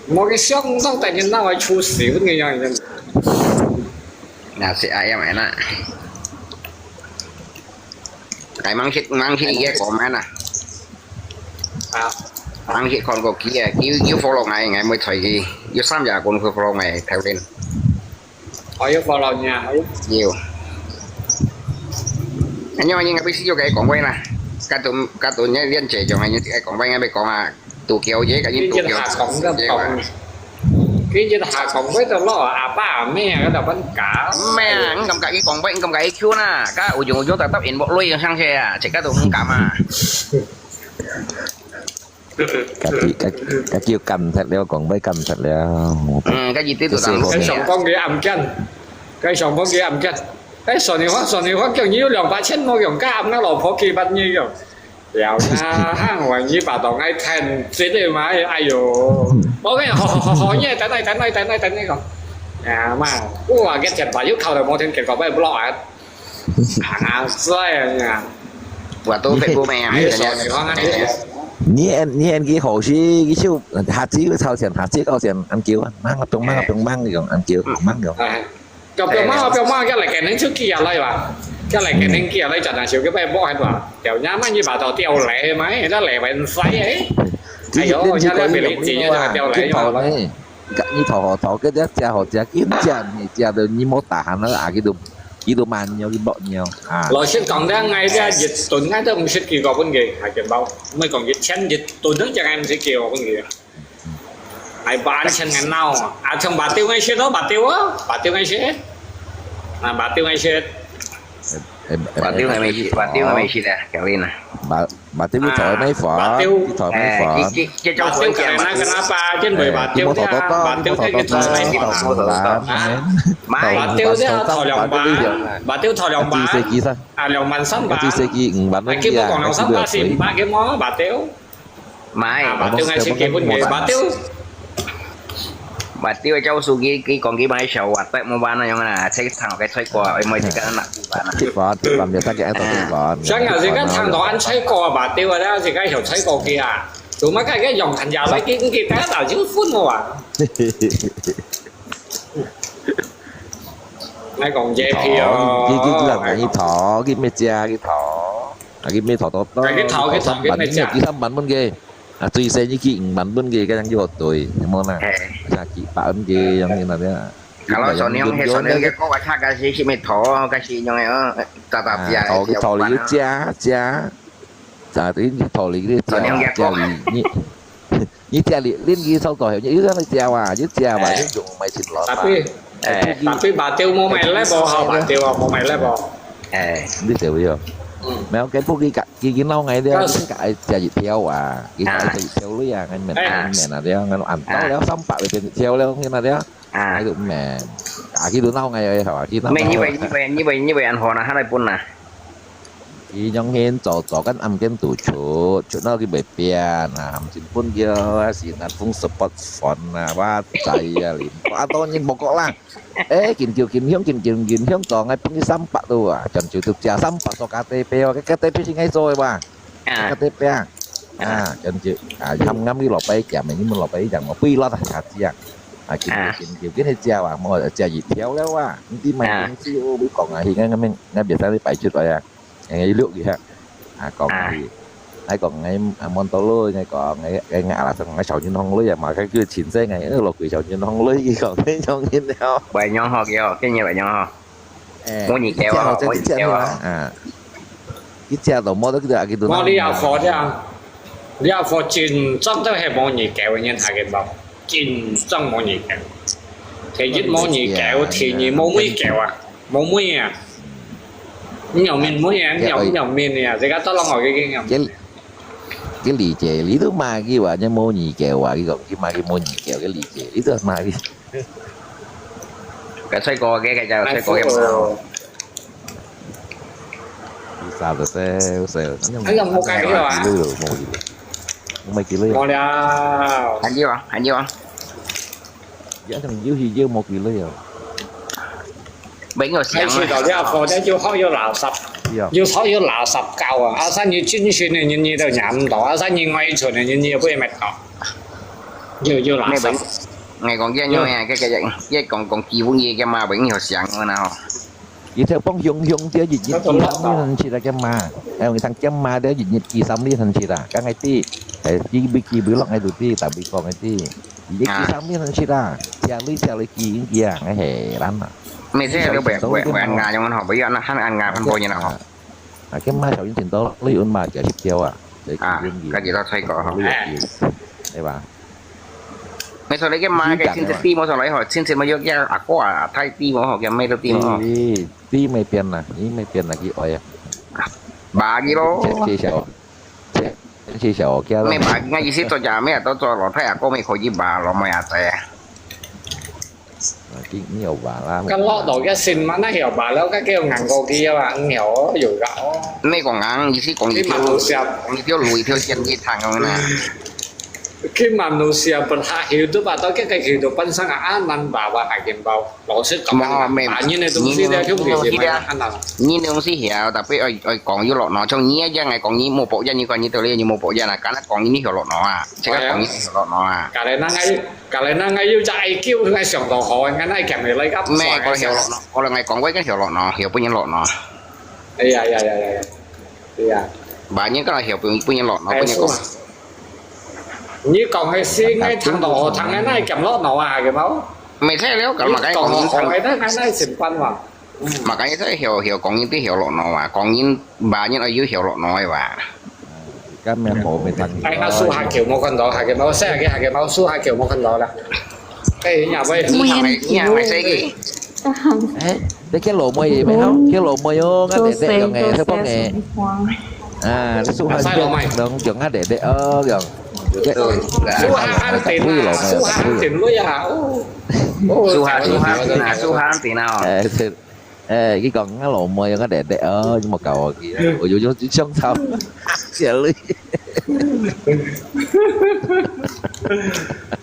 我个相当在你那外出水，我跟你讲，真的。那是哎呀，买那。哎，忙去忙去，也讲买那。啊，忙去看个机啊，有有 follow 我，我没睬佢，有三廿个 follow 我，台湾。我有 follow 你啊。有。哎，你应该不是有个讲话啦？甲都甲都你连接上，你个讲话应该讲啊，杜桥嘢，甲你杜桥。今日下讲个讲，今日下讲个就落阿爸阿妹啊，个就分搞。咩啊？你咁甲佢讲话，你咁甲佢 Q 啦？甲有用有用，特特 inbox 类上去啊，自家都唔敢啊。家己家家己要禁食了，讲话禁食了。嗯，甲佢对都打。该上班个案件，该上班个案件。哎，上年我上年我叫你有两百千，我用甲俺个老婆去办你用。了啦，我你把到爱看，这个嘛，哎呦，我跟你好好好好，你等等等等等等等个。啊妈，我个钱包又考了摩天，结果被 block 啊。啊，这样啊。我都被不没啊，哎，上年我啊，你你你佢好事，佢就下次佢超前，下次高前，安叫啊，mang啊，pung mang啊，pung mang用，安叫，mang用。哎，不要骂，不要骂，叫来给人就寄下来吧，叫来给人寄下来，讲讲笑，给被 block 啊，掉人家慢一把刀掉雷嘛，那雷很衰哎。哎呦，现在被你寄就掉雷嘛。你头好头，个只好食，佢食你食到你冇tahan啦，啊，佢都佢都慢尿，佢落尿啊。老实讲咧，我这一顿我都唔识几个分佢，还见到，唔系讲一千一顿都只系唔识几个分佢。还不安全个闹啊！啊，从白丢个识咯，白丢啊，白丢个识，啊，白丢个识。白丢个没事，白丢个没事的，教练啊。白白丢佢坐喺咩房？白丢佢坐咩房？这这这种白丢个那个那把，真会白丢个，白丢个个坐喺地方。白丢个头两把，白丢头两把，一四几三，啊，两万三把。一四几五万啊，基本讲两三把是五把个么，白丢。买。啊，白丢个是基本个，白丢。Mati wa jauh sugi ki kong ki mai shau wa tek mo bana yong na cek tang ke cek kwa ai mai cek na bana. Tikvan, tikvan, biasa ke atau tikvan. 想啊，自家聽到恁細個啊，白丟啊，自家又細個去啊，做乜个用近廿來斤，佢第一就已經歡我啊。你講這票，佢佢佢佢佢討，佢咩價佢討，啊佢咩討到到，佢討佢討佢咩價佢三萬蚊嘅，啊最細佢佢五萬蚊嘅，咁樣佢好對，有冇啦？哎，啊幾百蚊嘅，咁樣那啲啊。 Kalau soalnya yang soalnya yang kau baca kasih si metho kasih yang ya tata Ah, dia. tau tau li jia jia. Sa tu ni tau li dia jia jia li ni. Ni jia li lin ki sau tau ni yu ni jia wa, yu jia wa, yu yung mai chin lo. Tapi tapi 白丟冇賣咧，冇好白丟啊，冇賣咧，冇。 Eh, Ni dia yo. 嗯， Mai ke pu ki ka ki ki nau ngai dia, Kas- ki ka ai jia yi tiao wa, ki ka ai jia yi tiao lui ya, ngai men Ah. ngai men na dia, ngai an tau liao 三百 le tiao liao ngai na dia. ah. Ai tu men. Aki tu nau ngai ai ha, aki nau. Mei ni bai ni bai ni bai ni bai an ho na ha lai pun na. 佢樣形做做緊暗間度出，出到佢袂變啊，含成本叫啊，是南風 support fund 啊，哇仔啊，連啊當然無講啦。誒，緊叫緊響，緊叫緊響，做𠊎分佢三百度啊，將就都借三百做家底標啊，該家底標係𠊎做个哇，家 Ah, 底標啊，啊，將就啊，啱啱佢落ไป減，你們落ไป減，我不要啦，下次啊，啊，緊叫緊叫緊去借啊，我借一條了啊，你買東西我講啊，佢啱啱啱別生你擺出來啊。 哎，六个啊，講佢，𠊎講𠊎啊，望到咯，𠊎講𠊎𠊎𠊎阿拉同𠊎小金紅咯，也嘛，佢叫前世𠊎，哎，落去小金紅咯，佢講佢講佢了。 bai nyong ho kio, kini bai nyong ho. 哎，我你给我佢借好，我你给我佢借啊，啊，佢借到冇得佢就佢都。我你阿婆聽，你阿婆真正都係冇你教个人，下个包，真正冇你教。第一冇你教，第二冇妹教啊，冇妹啊。你有面妹啊，你有你有面啊，自家都攏學个經驗。佢佢理解，你都罵佢話，你冇你教啊，佢講佢罵佢冇你教，佢理解，你都罵佢。个菜哥个个个菜哥个嘛。你啥都在在，哎呀，我改了啊。有有有，我没给了。没了。还有啊，还有啊。也可能有些有没给了呀。没有想啊。开始到这个，这就好有垃圾，有好有垃圾搞啊！啊，三你进去呢，你你都拿不到；啊，三你外出呢，你你也不会买到。有有垃圾。 你講這樣啊，這个這講講基本嘢个嘛，永遠想个啦吼。佢就放雄雄啲，日日寄三日很去啦个嘛。哎，我講个嘛，啲日日寄三日很去啦。剛開始，哎，寄寄寄落來都知，tapi講个知，日日寄三日很去啦。車鐳車鐳寄寄啊，哎嘿，難啊。每次都會會會按壓，有無吼？不要那還按壓，很多年了吼。啊，个嘛小心挺多，你運嘛，幾十條啊。啊，該幾多菜哥吼。對吧？ 沒錯，你个嘛个親戚知無上來吼，親戚嘛有个阿哥啊，太知無吼，个咩都知無吼。知，知沒變啦，你沒變啦，佢愛啊。爸佢咯。介紹，介紹我家咯。沒爸，應該意思做家咩都做老太阿哥，沒可以爸老妹阿仔啊。啊，佢你有爸啦。該落到个新嘛，那有爸了，該叫硬過去啊嘛，你有有个哦。你講硬，意思講一條，你嘛有想。講一條路一條線去行个啦。 Ki manusia berhak hidup atau kita hidup pansang aman bawa hakim bau. Langsung kapan banyak itu mesti dia hidup di mana kan. 你東西曉，tapi愛愛講有落腦，像你一樣來講，你無保障，你講你到底你無保障啊？敢若講你曉落腦啊？這个講你曉落腦啊？Kalau nang ai, kalau nang ai 有隻I Q，應該想到好，應該那減下來个。咩？我曉落腦，我來講，我應該曉落腦，曉分人落腦。哎呀呀呀呀呀！對呀。Banyak kalau曉分分人落腦，分人講。 你講个係𠊎聽到好聽个，哪會減落腦啊？係無？毋使了，咁嘛，你講好好个，哪哪哪會成班哇？嘛，該係曉曉講人都曉落腦啊，講人罵人愛有曉落腦个哇。今日好未聽。哎，該樹下橋無看到，下橋無，下橋下橋無，樹下橋無看到啦。哎，你也會。你也會，你也會識个。 哎，你叫老妹咩？吼，叫老妹哦，𠊎爹爹樣个，佢幫你。啊，你樹下邊，講講𠊎爹爹哦，講。樹下肯定啊，樹下肯定位啊，哦。樹下，樹下肯定啊，樹下肯定啊，哦。哎，係，哎，佢講𠊎老妹，𠊎爹爹哦，你莫搞我，我有有有想吵，謝你。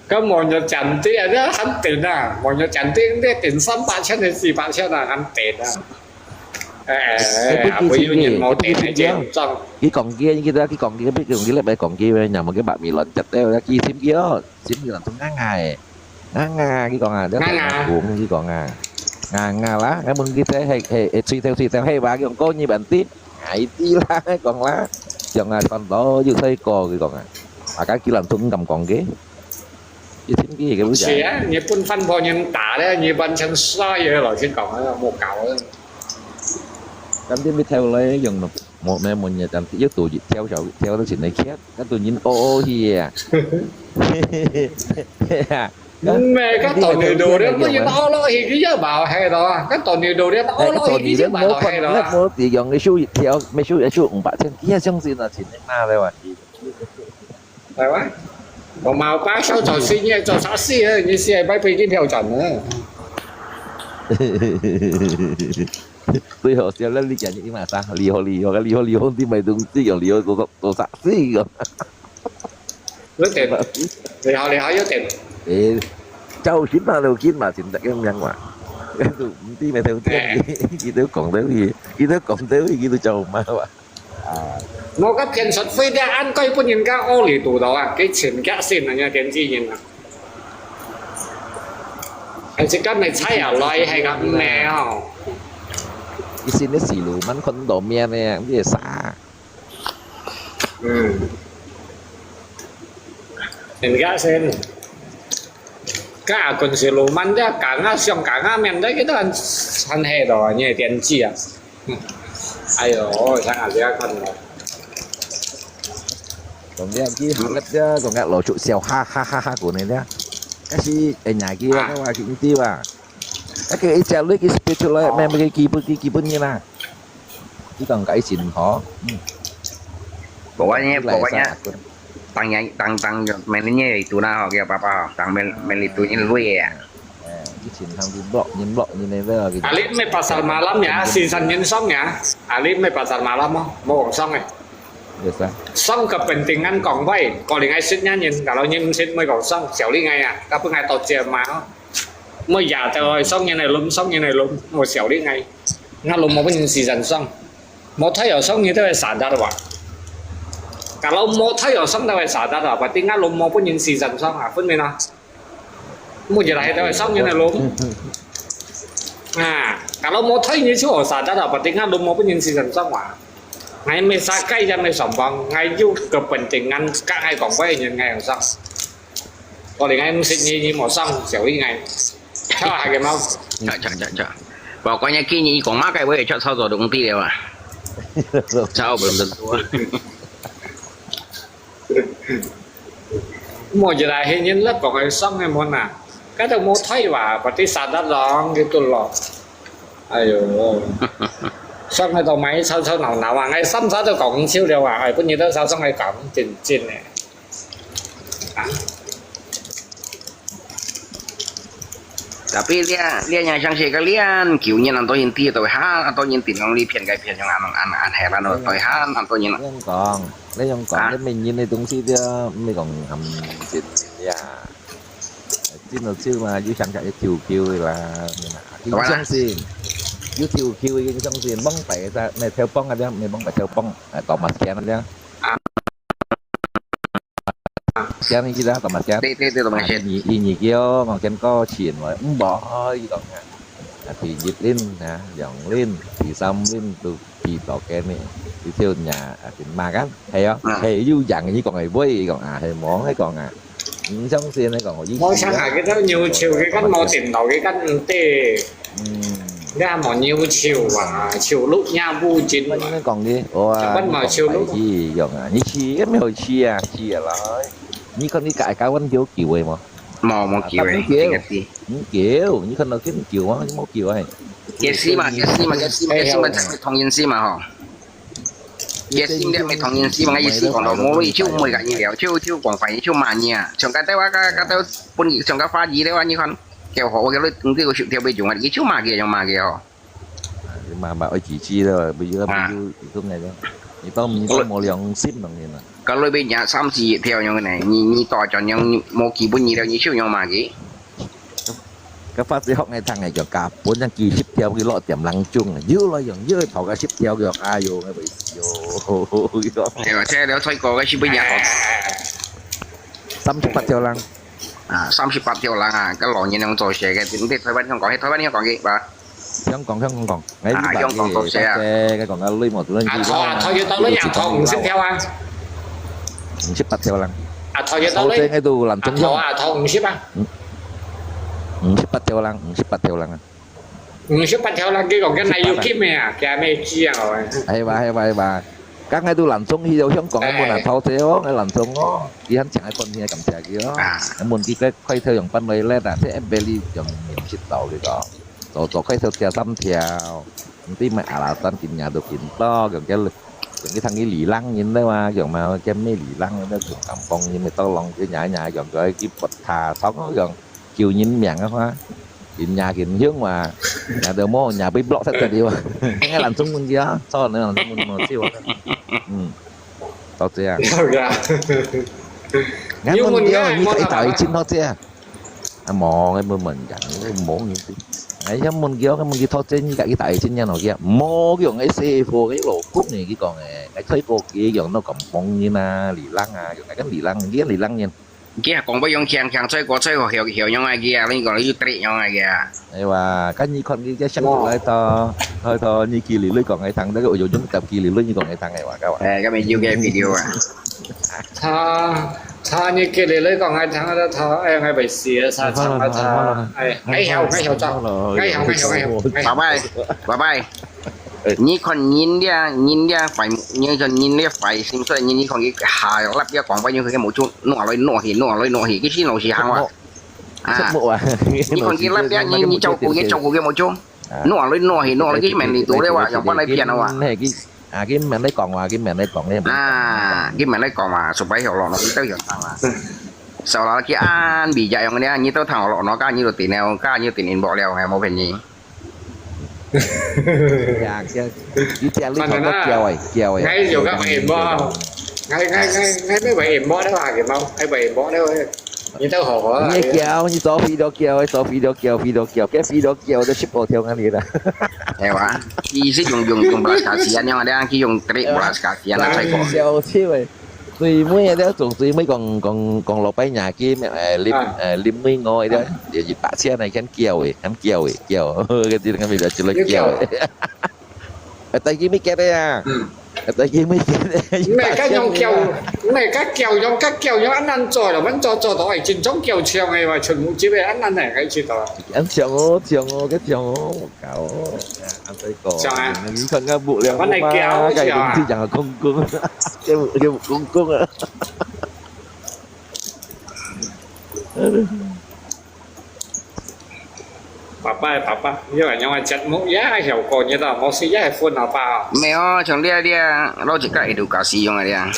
該網約賺啲啊，這還頂啊！網約賺啲，你頂三百千定四百千啊，還頂啊！誒，還會有人無頂个，頂裝。佢講佢，佢佢講佢，佢講佢，你咪講佢咩？若無佢白面亂隻，佢佢心機哦，心機亂到硬硬誒，硬硬佢講啊，硬硬。講佢講啊，硬硬啦，𠊎問佢這係係係吹頭吹頭係話，佢講過二萬啲。 哎，知啦，講啦，像啊，看到有細個佢講啊，啊，該佢人都毋敢講个，一聽佢个不是啊，你分番婆人打咧，你完全衰个，老實講啊，莫搞啊。咁你咪跳來用咯，莫咩問呀，但又多一跳小跳到前來खे，該多人屙屙去啊。 毋係，該tornado咧，分人屙落去，佢也無害咯。該tornado咧，屙落去，佢也無害咯。無地用个收一條，沒收也收五百千，佢也相信啊，錢你拿來還佢。係嘛？我嘛有把手做生意，做啥事啊？你是愛買飛機票賺啊？最好笑了，你講你嘛啥，厲害厲害，厲害厲害，你買東西用厲害做做啥事个？ 有點，你好，你好，有點。誒，朝晨嘛，就見嘛，先得咁樣嘛。佢都毋知咩條件，佢都講到佢，佢都講到佢，佢都做嘛哇。啊，我个騙術費咧，恁該分人家屙嚟堵到啊，幾錢價先啊？你電子煙啊？還是今日踩下來，係个咩哦？佢先啲時路，蠻看到面呢，你係啥？ 嗯。人家先，該阿君是路慢的，講啊想講啊，面對佢都很很黑的啊，你也點記啊。哎呦，想啊，不要看了。講這樣佢好了，講个老鼠笑，哈哈哈哈，過來了。但是，哎呀，佢話，佢話，佢知吧？ 該佢一隻鐳佢speed出來，咩，佢基本，佢基本个啦。佢講該先吼，嗯。Pokoknya，pokoknya，當然，當當，每年也有啦吼，佢爸爸吼，當每每年都有鐳啊。以前行去block人block人个，啊，你毋係pasar malam呀，時辰人上呀，啊，你毋係pasar malam哦，無講上个。Biasa. 上个本定安講喂，過零愛食人，人，kalau人毋食，毋會講上，小力愛啊，該本愛到這嘛哦。毋會呀，就上人个攏，上人个攏，我小力愛。𠊎攏無分人時辰上，無太陽上人都會sadar哇。Kalau無太陽上都會sadar啊，berarti𠊎攏無分人時辰上啊，分明啊。 Mujur akhir tahu sang ni lom. Nah, kalau mau thai ni chu sa dah dapat tinggal lom mau pun si sang sang wa. Ngai me sakai ya me sombong, ngai yu kepentingan ka ngai kong pai nyen ngai sang. Kau ngai mesti ni ni mau sang siau ngai. Chao hai ke mau. Chao, chao, chao, chao. Pokoknya kini kong makai wei chao chao zo dong ti lewa. Chao belum tentu. Mujur akhir nyen lak kong ai sang ngai mon ah. Kada mau thai wa, berarti sadar dong gitu loh. Ayo. Sang ngai tau mai chao chao nau nau ah, ngai sam sa tu kong chiu liao ah, ai pun ni tu sa sang ngai kong chin chin eh. Tapi lian, lian yang sang si kalian, kiu nyen anto nyen ti to ha, anto nyen ti nong li pian kai pian yang an an an heran to ha, anto nyen. 你用講，你用講，啊？你明年的東西啫，你講含錢呀。真係少嘛，要想想要求求的啦，你嘛，你相信，要求求的相信，望白个，你跳棒啊，你望白跳棒，啊，當嘛钱啊，你。Siang ni kita tambah siang. Ti, ti, ti, tambah siang. Ini, ini kio makin kau chin wa. Mbok oi kong ah. Ati jit lin ha, yong lin, ti sam lin tu, ti tok ke ni. Ti tiu nya, ati makan. Hay yo. Hay yu yang ni kong ai boi kong ah, hay mong hay kong ah. Ni song sin hay kong yi. Mong sang ah, kita nyu chiu ke kan mau tin tau ke kan ti. 嗯。你還無牛樹啊，樹綠也無盡嘛。你講个，哇，你講白起用啊，你去也沒有去啊，去啊來。你看你改改彎有救的嗎？無，無救的，啊，這個是。你救，你看到這救嗎？你無救哎。這是嘛，這是嘛，這是嘛，這是嘛，這是同人是嘛吼。 也心裡面同人希望个意思講到，無就毋會甲你聊，就就講話就罵你啊。像該兜啊，該該兜本像該華語了啊，你看，叫好，我叫你你這個條尾種啊，你就罵佢，用罵佢哦。你罵罵愛幾句了，不要不要一種那種，你都你都無良心了你呢。該裡邊也三四條樣个呢，你你大轉樣無基本你了，你就用罵佢。 該發子學𠊎聽个，叫加本將幾十條佢落點冷中，又來用，又頭个十條佢，哎喲，𠊎會死哦，佢講。係啊，這條最高个是不是也好？三十八條人。啊，三十八條人啊，該老人用做事个，你台灣香港，係台灣香港个吧？香港，香港講，𠊎啊，香港講事啊。該講个內幕，啊，頭啊，頭有到你啊，頭五十條啊。五十八條人。啊，頭有到你。頭先該度冷中用。啊，頭啊，頭五十啊。 五十八條人，五十八條人啊。五十八條人，佢講緊哪有金个啊，佢還沒知啊，哦。係吧，係吧，係吧。剛才都蘭中去到香港，哎。問啊，頭先哦，𠊎蘭中哦，佢還請佢半天，感謝佢哦。啊。問佢个開頭用半位咧，但係一百里用用識到佢講，做做開頭加三條，毋知買阿拉山緊也都緊多，用个用个聽佢李冷人咧嘛，用嘛叫咩李冷人咧，用感光人咪當浪佢也也用个去佛塔，所以用 救人命个話，人也緊凶嘛，也都無，也被block忒忒了啊。應該蘭中問佢啊，錯，你蘭中問無笑啊。嗯，到這啊。有个。𠊎問佢，你可以打一千到這啊。啊，無，𠊎問問人，無人知。𠊎想問佢，𠊎問佢到這，你可以打一千，然後佢啊，無，佢用个師傅，佢老公呢，佢講个，𠊎推過佢用到咁紅人啊，李浪啊，用个李浪，佢李浪人。 佢還講不用強強吹過吹過，曉曉用啊佢啊，你講你又得用啊佢啊。哎哇，跟你看你這相處來到，來到你佢里來講，哎，聽到个有用用到佢里來，你講哎，聽哎哇，該哇。哎，該邊有个video啊。他他你佢里來講，哎，聽到他，哎，哎，被死了，他唱了他，哎，哎，曉，哎，曉，哎，曉，哎，曉，哎，曉，哎，曉。拜拜，拜拜。 你看人這，人這壞，你看人這壞心，所以你，你看佢下落這講話，你看佢目珠挪來挪去，挪來挪去，佢心路是行哇。啊，你看佢這，你，你照顧佢，照顧佢目珠，挪來挪去，挪來去，佢面裡肚咧哇，用飯來騙啊哇。啊，佢面來講話，佢面來講咧。啊，佢面來講話，subai曉咯，佢都曉聽啊。手拿去按比较用的，你都听我老老讲，你都点了，讲你点音乐了，还没便宜。呀，这，你这里头都叫诶，叫诶。哎，有个音乐，哎哎哎，哎，没有音乐的话，有没有？哎，没音乐的话，你都好好啊。你叫，你做飞都叫，做飞都叫，飞都叫，跟飞都叫，都是不跳啊你啦。哎哇，你是用用用布拉斯卡西安样的，去用这里布拉斯卡西安来吹过。笑死喂！最尾啊，了做最尾讲讲讲老板娘去，诶，啉诶啉美我个，就一百千来肯叫诶，肯叫诶，叫，个地方咪就一个叫诶。啊，但佢咪get个啊，啊，但佢咪get个，毋係，該用叫，毋係，該叫用，該叫用，恁難做咯，阮做做到係真正叫唱个話，全部接个，恁難个，該知道。恁唱哦，唱哦，該唱哦，搞哦，啊，再講，像啊，你看看不了，阮來叫，嘛，該東西講个空空，叫叫空空啊。爸爸，爸爸，你个樣个節目也係效果，你知道，無事也係分老爸。沒有，像你啊，你啊，老一个一路搞使用个你啊。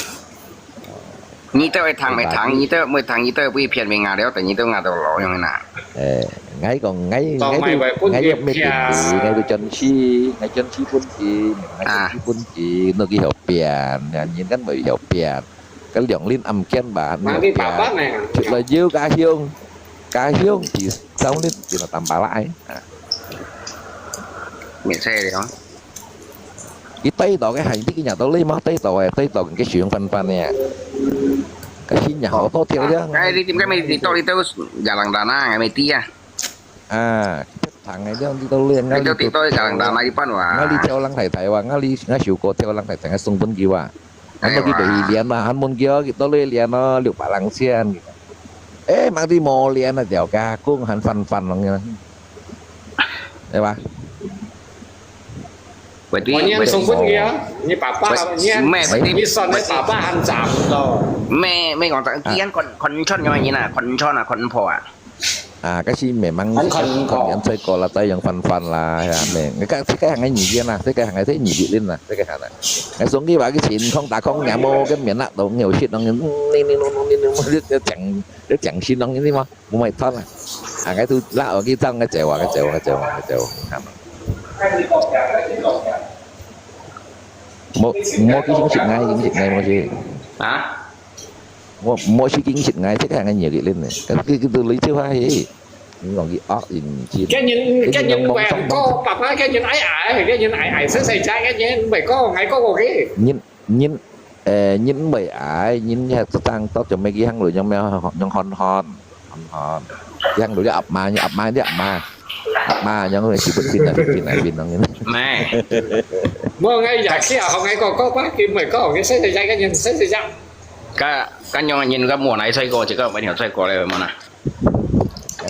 你都會聽，會聽，你都會聽，你都會被騙，被壓了，等你都壓到老用啦。誒，𠊎講，𠊎，𠊎都，當然會分你騙。𠊎又沒定義，𠊎都轉去，𠊎轉去分佢，𠊎轉去分佢，弄佢後邊，人家會後邊。 該兩輪暗間吧，那你爸爸呢？出來又家鄉，家鄉第三輪，就那tambah啦，哎。啊。免費了。佢對到个還係个，對到个，對到个使用范范呢。該新年好多條了。哎，你點解沒，你到底都jalan tanah，還沒地啊？ 啊，別堂个，這樣你都練，你都跌到一個人打那一半哇。𠊎哩跳浪太太哇，𠊎哩，𠊎首歌跳浪太太，𠊎送分佢哇。還問佢去練嘛，還問佢哦，幾多鐳練哦，六百零千。誒，吂知無練啊，條家公還翻翻浪个，對吧？我念送分佢啊，你爸爸，你，你算你爸爸還慘咯。咩咩講，既然看看穿樣个人啊，看穿啊，看破啊。 啊，該時memang看年賽過啦，再用翻翻啦，係啊，咩？該該該行个語言啦，這個行个這語言啦，這個行啦。該送佢話佢情況打工也無，跟面那都有些東西，你你你你你你你講你講新東西嘛，無買單啦。啊，該都拉我去唱，該走啊，該走啊，該走啊，該走啊，係嘛？無無去認識𠊎，認識𠊎無去。啊？ 我毋好去認識𠊎，這個人个業力呢。佢佢佢都累積下去，你講佢惡人知。該人該人毋會講，爸爸該人矮矮，該人矮矮細細隻，該人毋會講，矮過我个。人人誒，人毋會矮，人係正到做咩佢行路，用咩用看看看看，佢行路你壓慢，壓慢你壓慢，壓慢，用咩去不停啊，不停啊，不停啊。咩？無，𠊎也係啊，學𠊎哥哥吧，佢毋會講，佢細細隻，該人細細隻。 該該樣人該無哪一個，這個沒有再過了，無啦。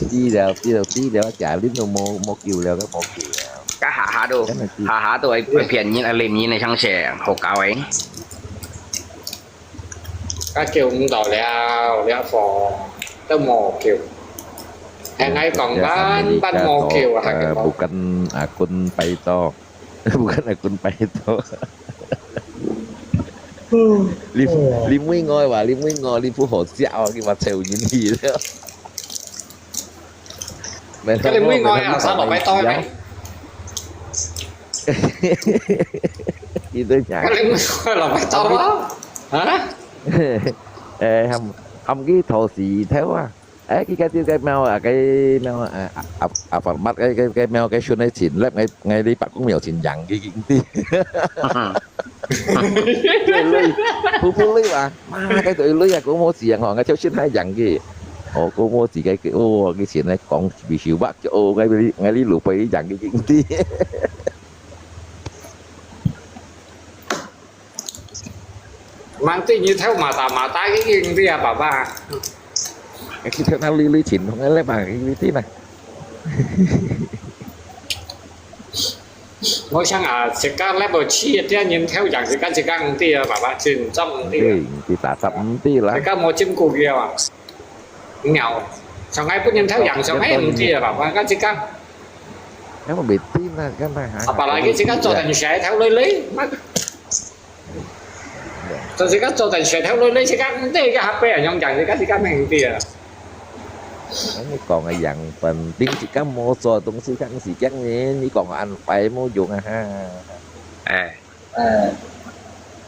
知了，知了，知了，家人都無無救了，該無救了。該下下都下下都愛騙人，愛騙人个，像係好搞誒。該救毋到了，了貨都無救。係𠊎講，半半無救啊，呃，bukan akun Paito。 Bukan akun Paito。你你問我話，你問我，你不好笑啊，你嘛笑人去了。該你問我呀，啥落Paito咩？佢都講。該你問我落Paito啊？啊？誒，含含佢頭時頭啊！ 誒，佢該兜該貓啊，該貓啊，阿阿阿凡乜該該該貓該孫个錢，摎𠊎𠊎哩伯公廟錢贏佢佢知。對對，不不對吧？媽，該對對啊，古無字啊，吼，𠊎就先還贏佢。哦，古無字該个，哦，佢錢來講，比手吧，就哦，𠊎哩𠊎哩路費贏佢佢知。 吂知你頭mata-mata个，你知啊，爸爸。哎，佢頭那綠綠青紅个咧嘛，你知嘛？我想啊，自家level七个人頭樣，自家自家毋知啊，爸爸，真正毋知啊。對，你打雜毋知啦。自家無經過个啊。 有，上海本人頭樣，上海毋知啊，爸爸，該自家。該我袂知啦，該哪行？Apalagi自家做等事頭累累，嘛。就自家做等事頭路，你自家，你个下輩啊，用講自家，自家明知啊。你講个樣本，你自家無做東西，敢是講呢？你講个恁壞無用啊哈！哎，哎，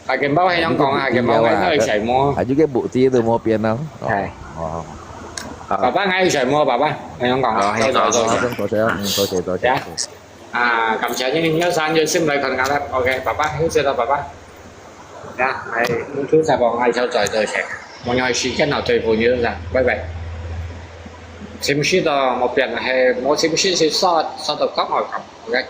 阿健寶係樣講啊，阿健寶係愛揣無？還有个目的都無變咯。哎，哦，爸爸愛揣無？爸爸係樣講啊，哦，多謝多謝。好，多謝，嗯，多謝多謝。啊，感謝你，有生有心來看𠊎啦。OK，爸爸，休息啦，爸爸。呀，哎，YouTube在幫𠊎小嘴多謝，我有時間了，對朋友啦，拜拜。心事都無變，係無心事係說，說到講我講，OK。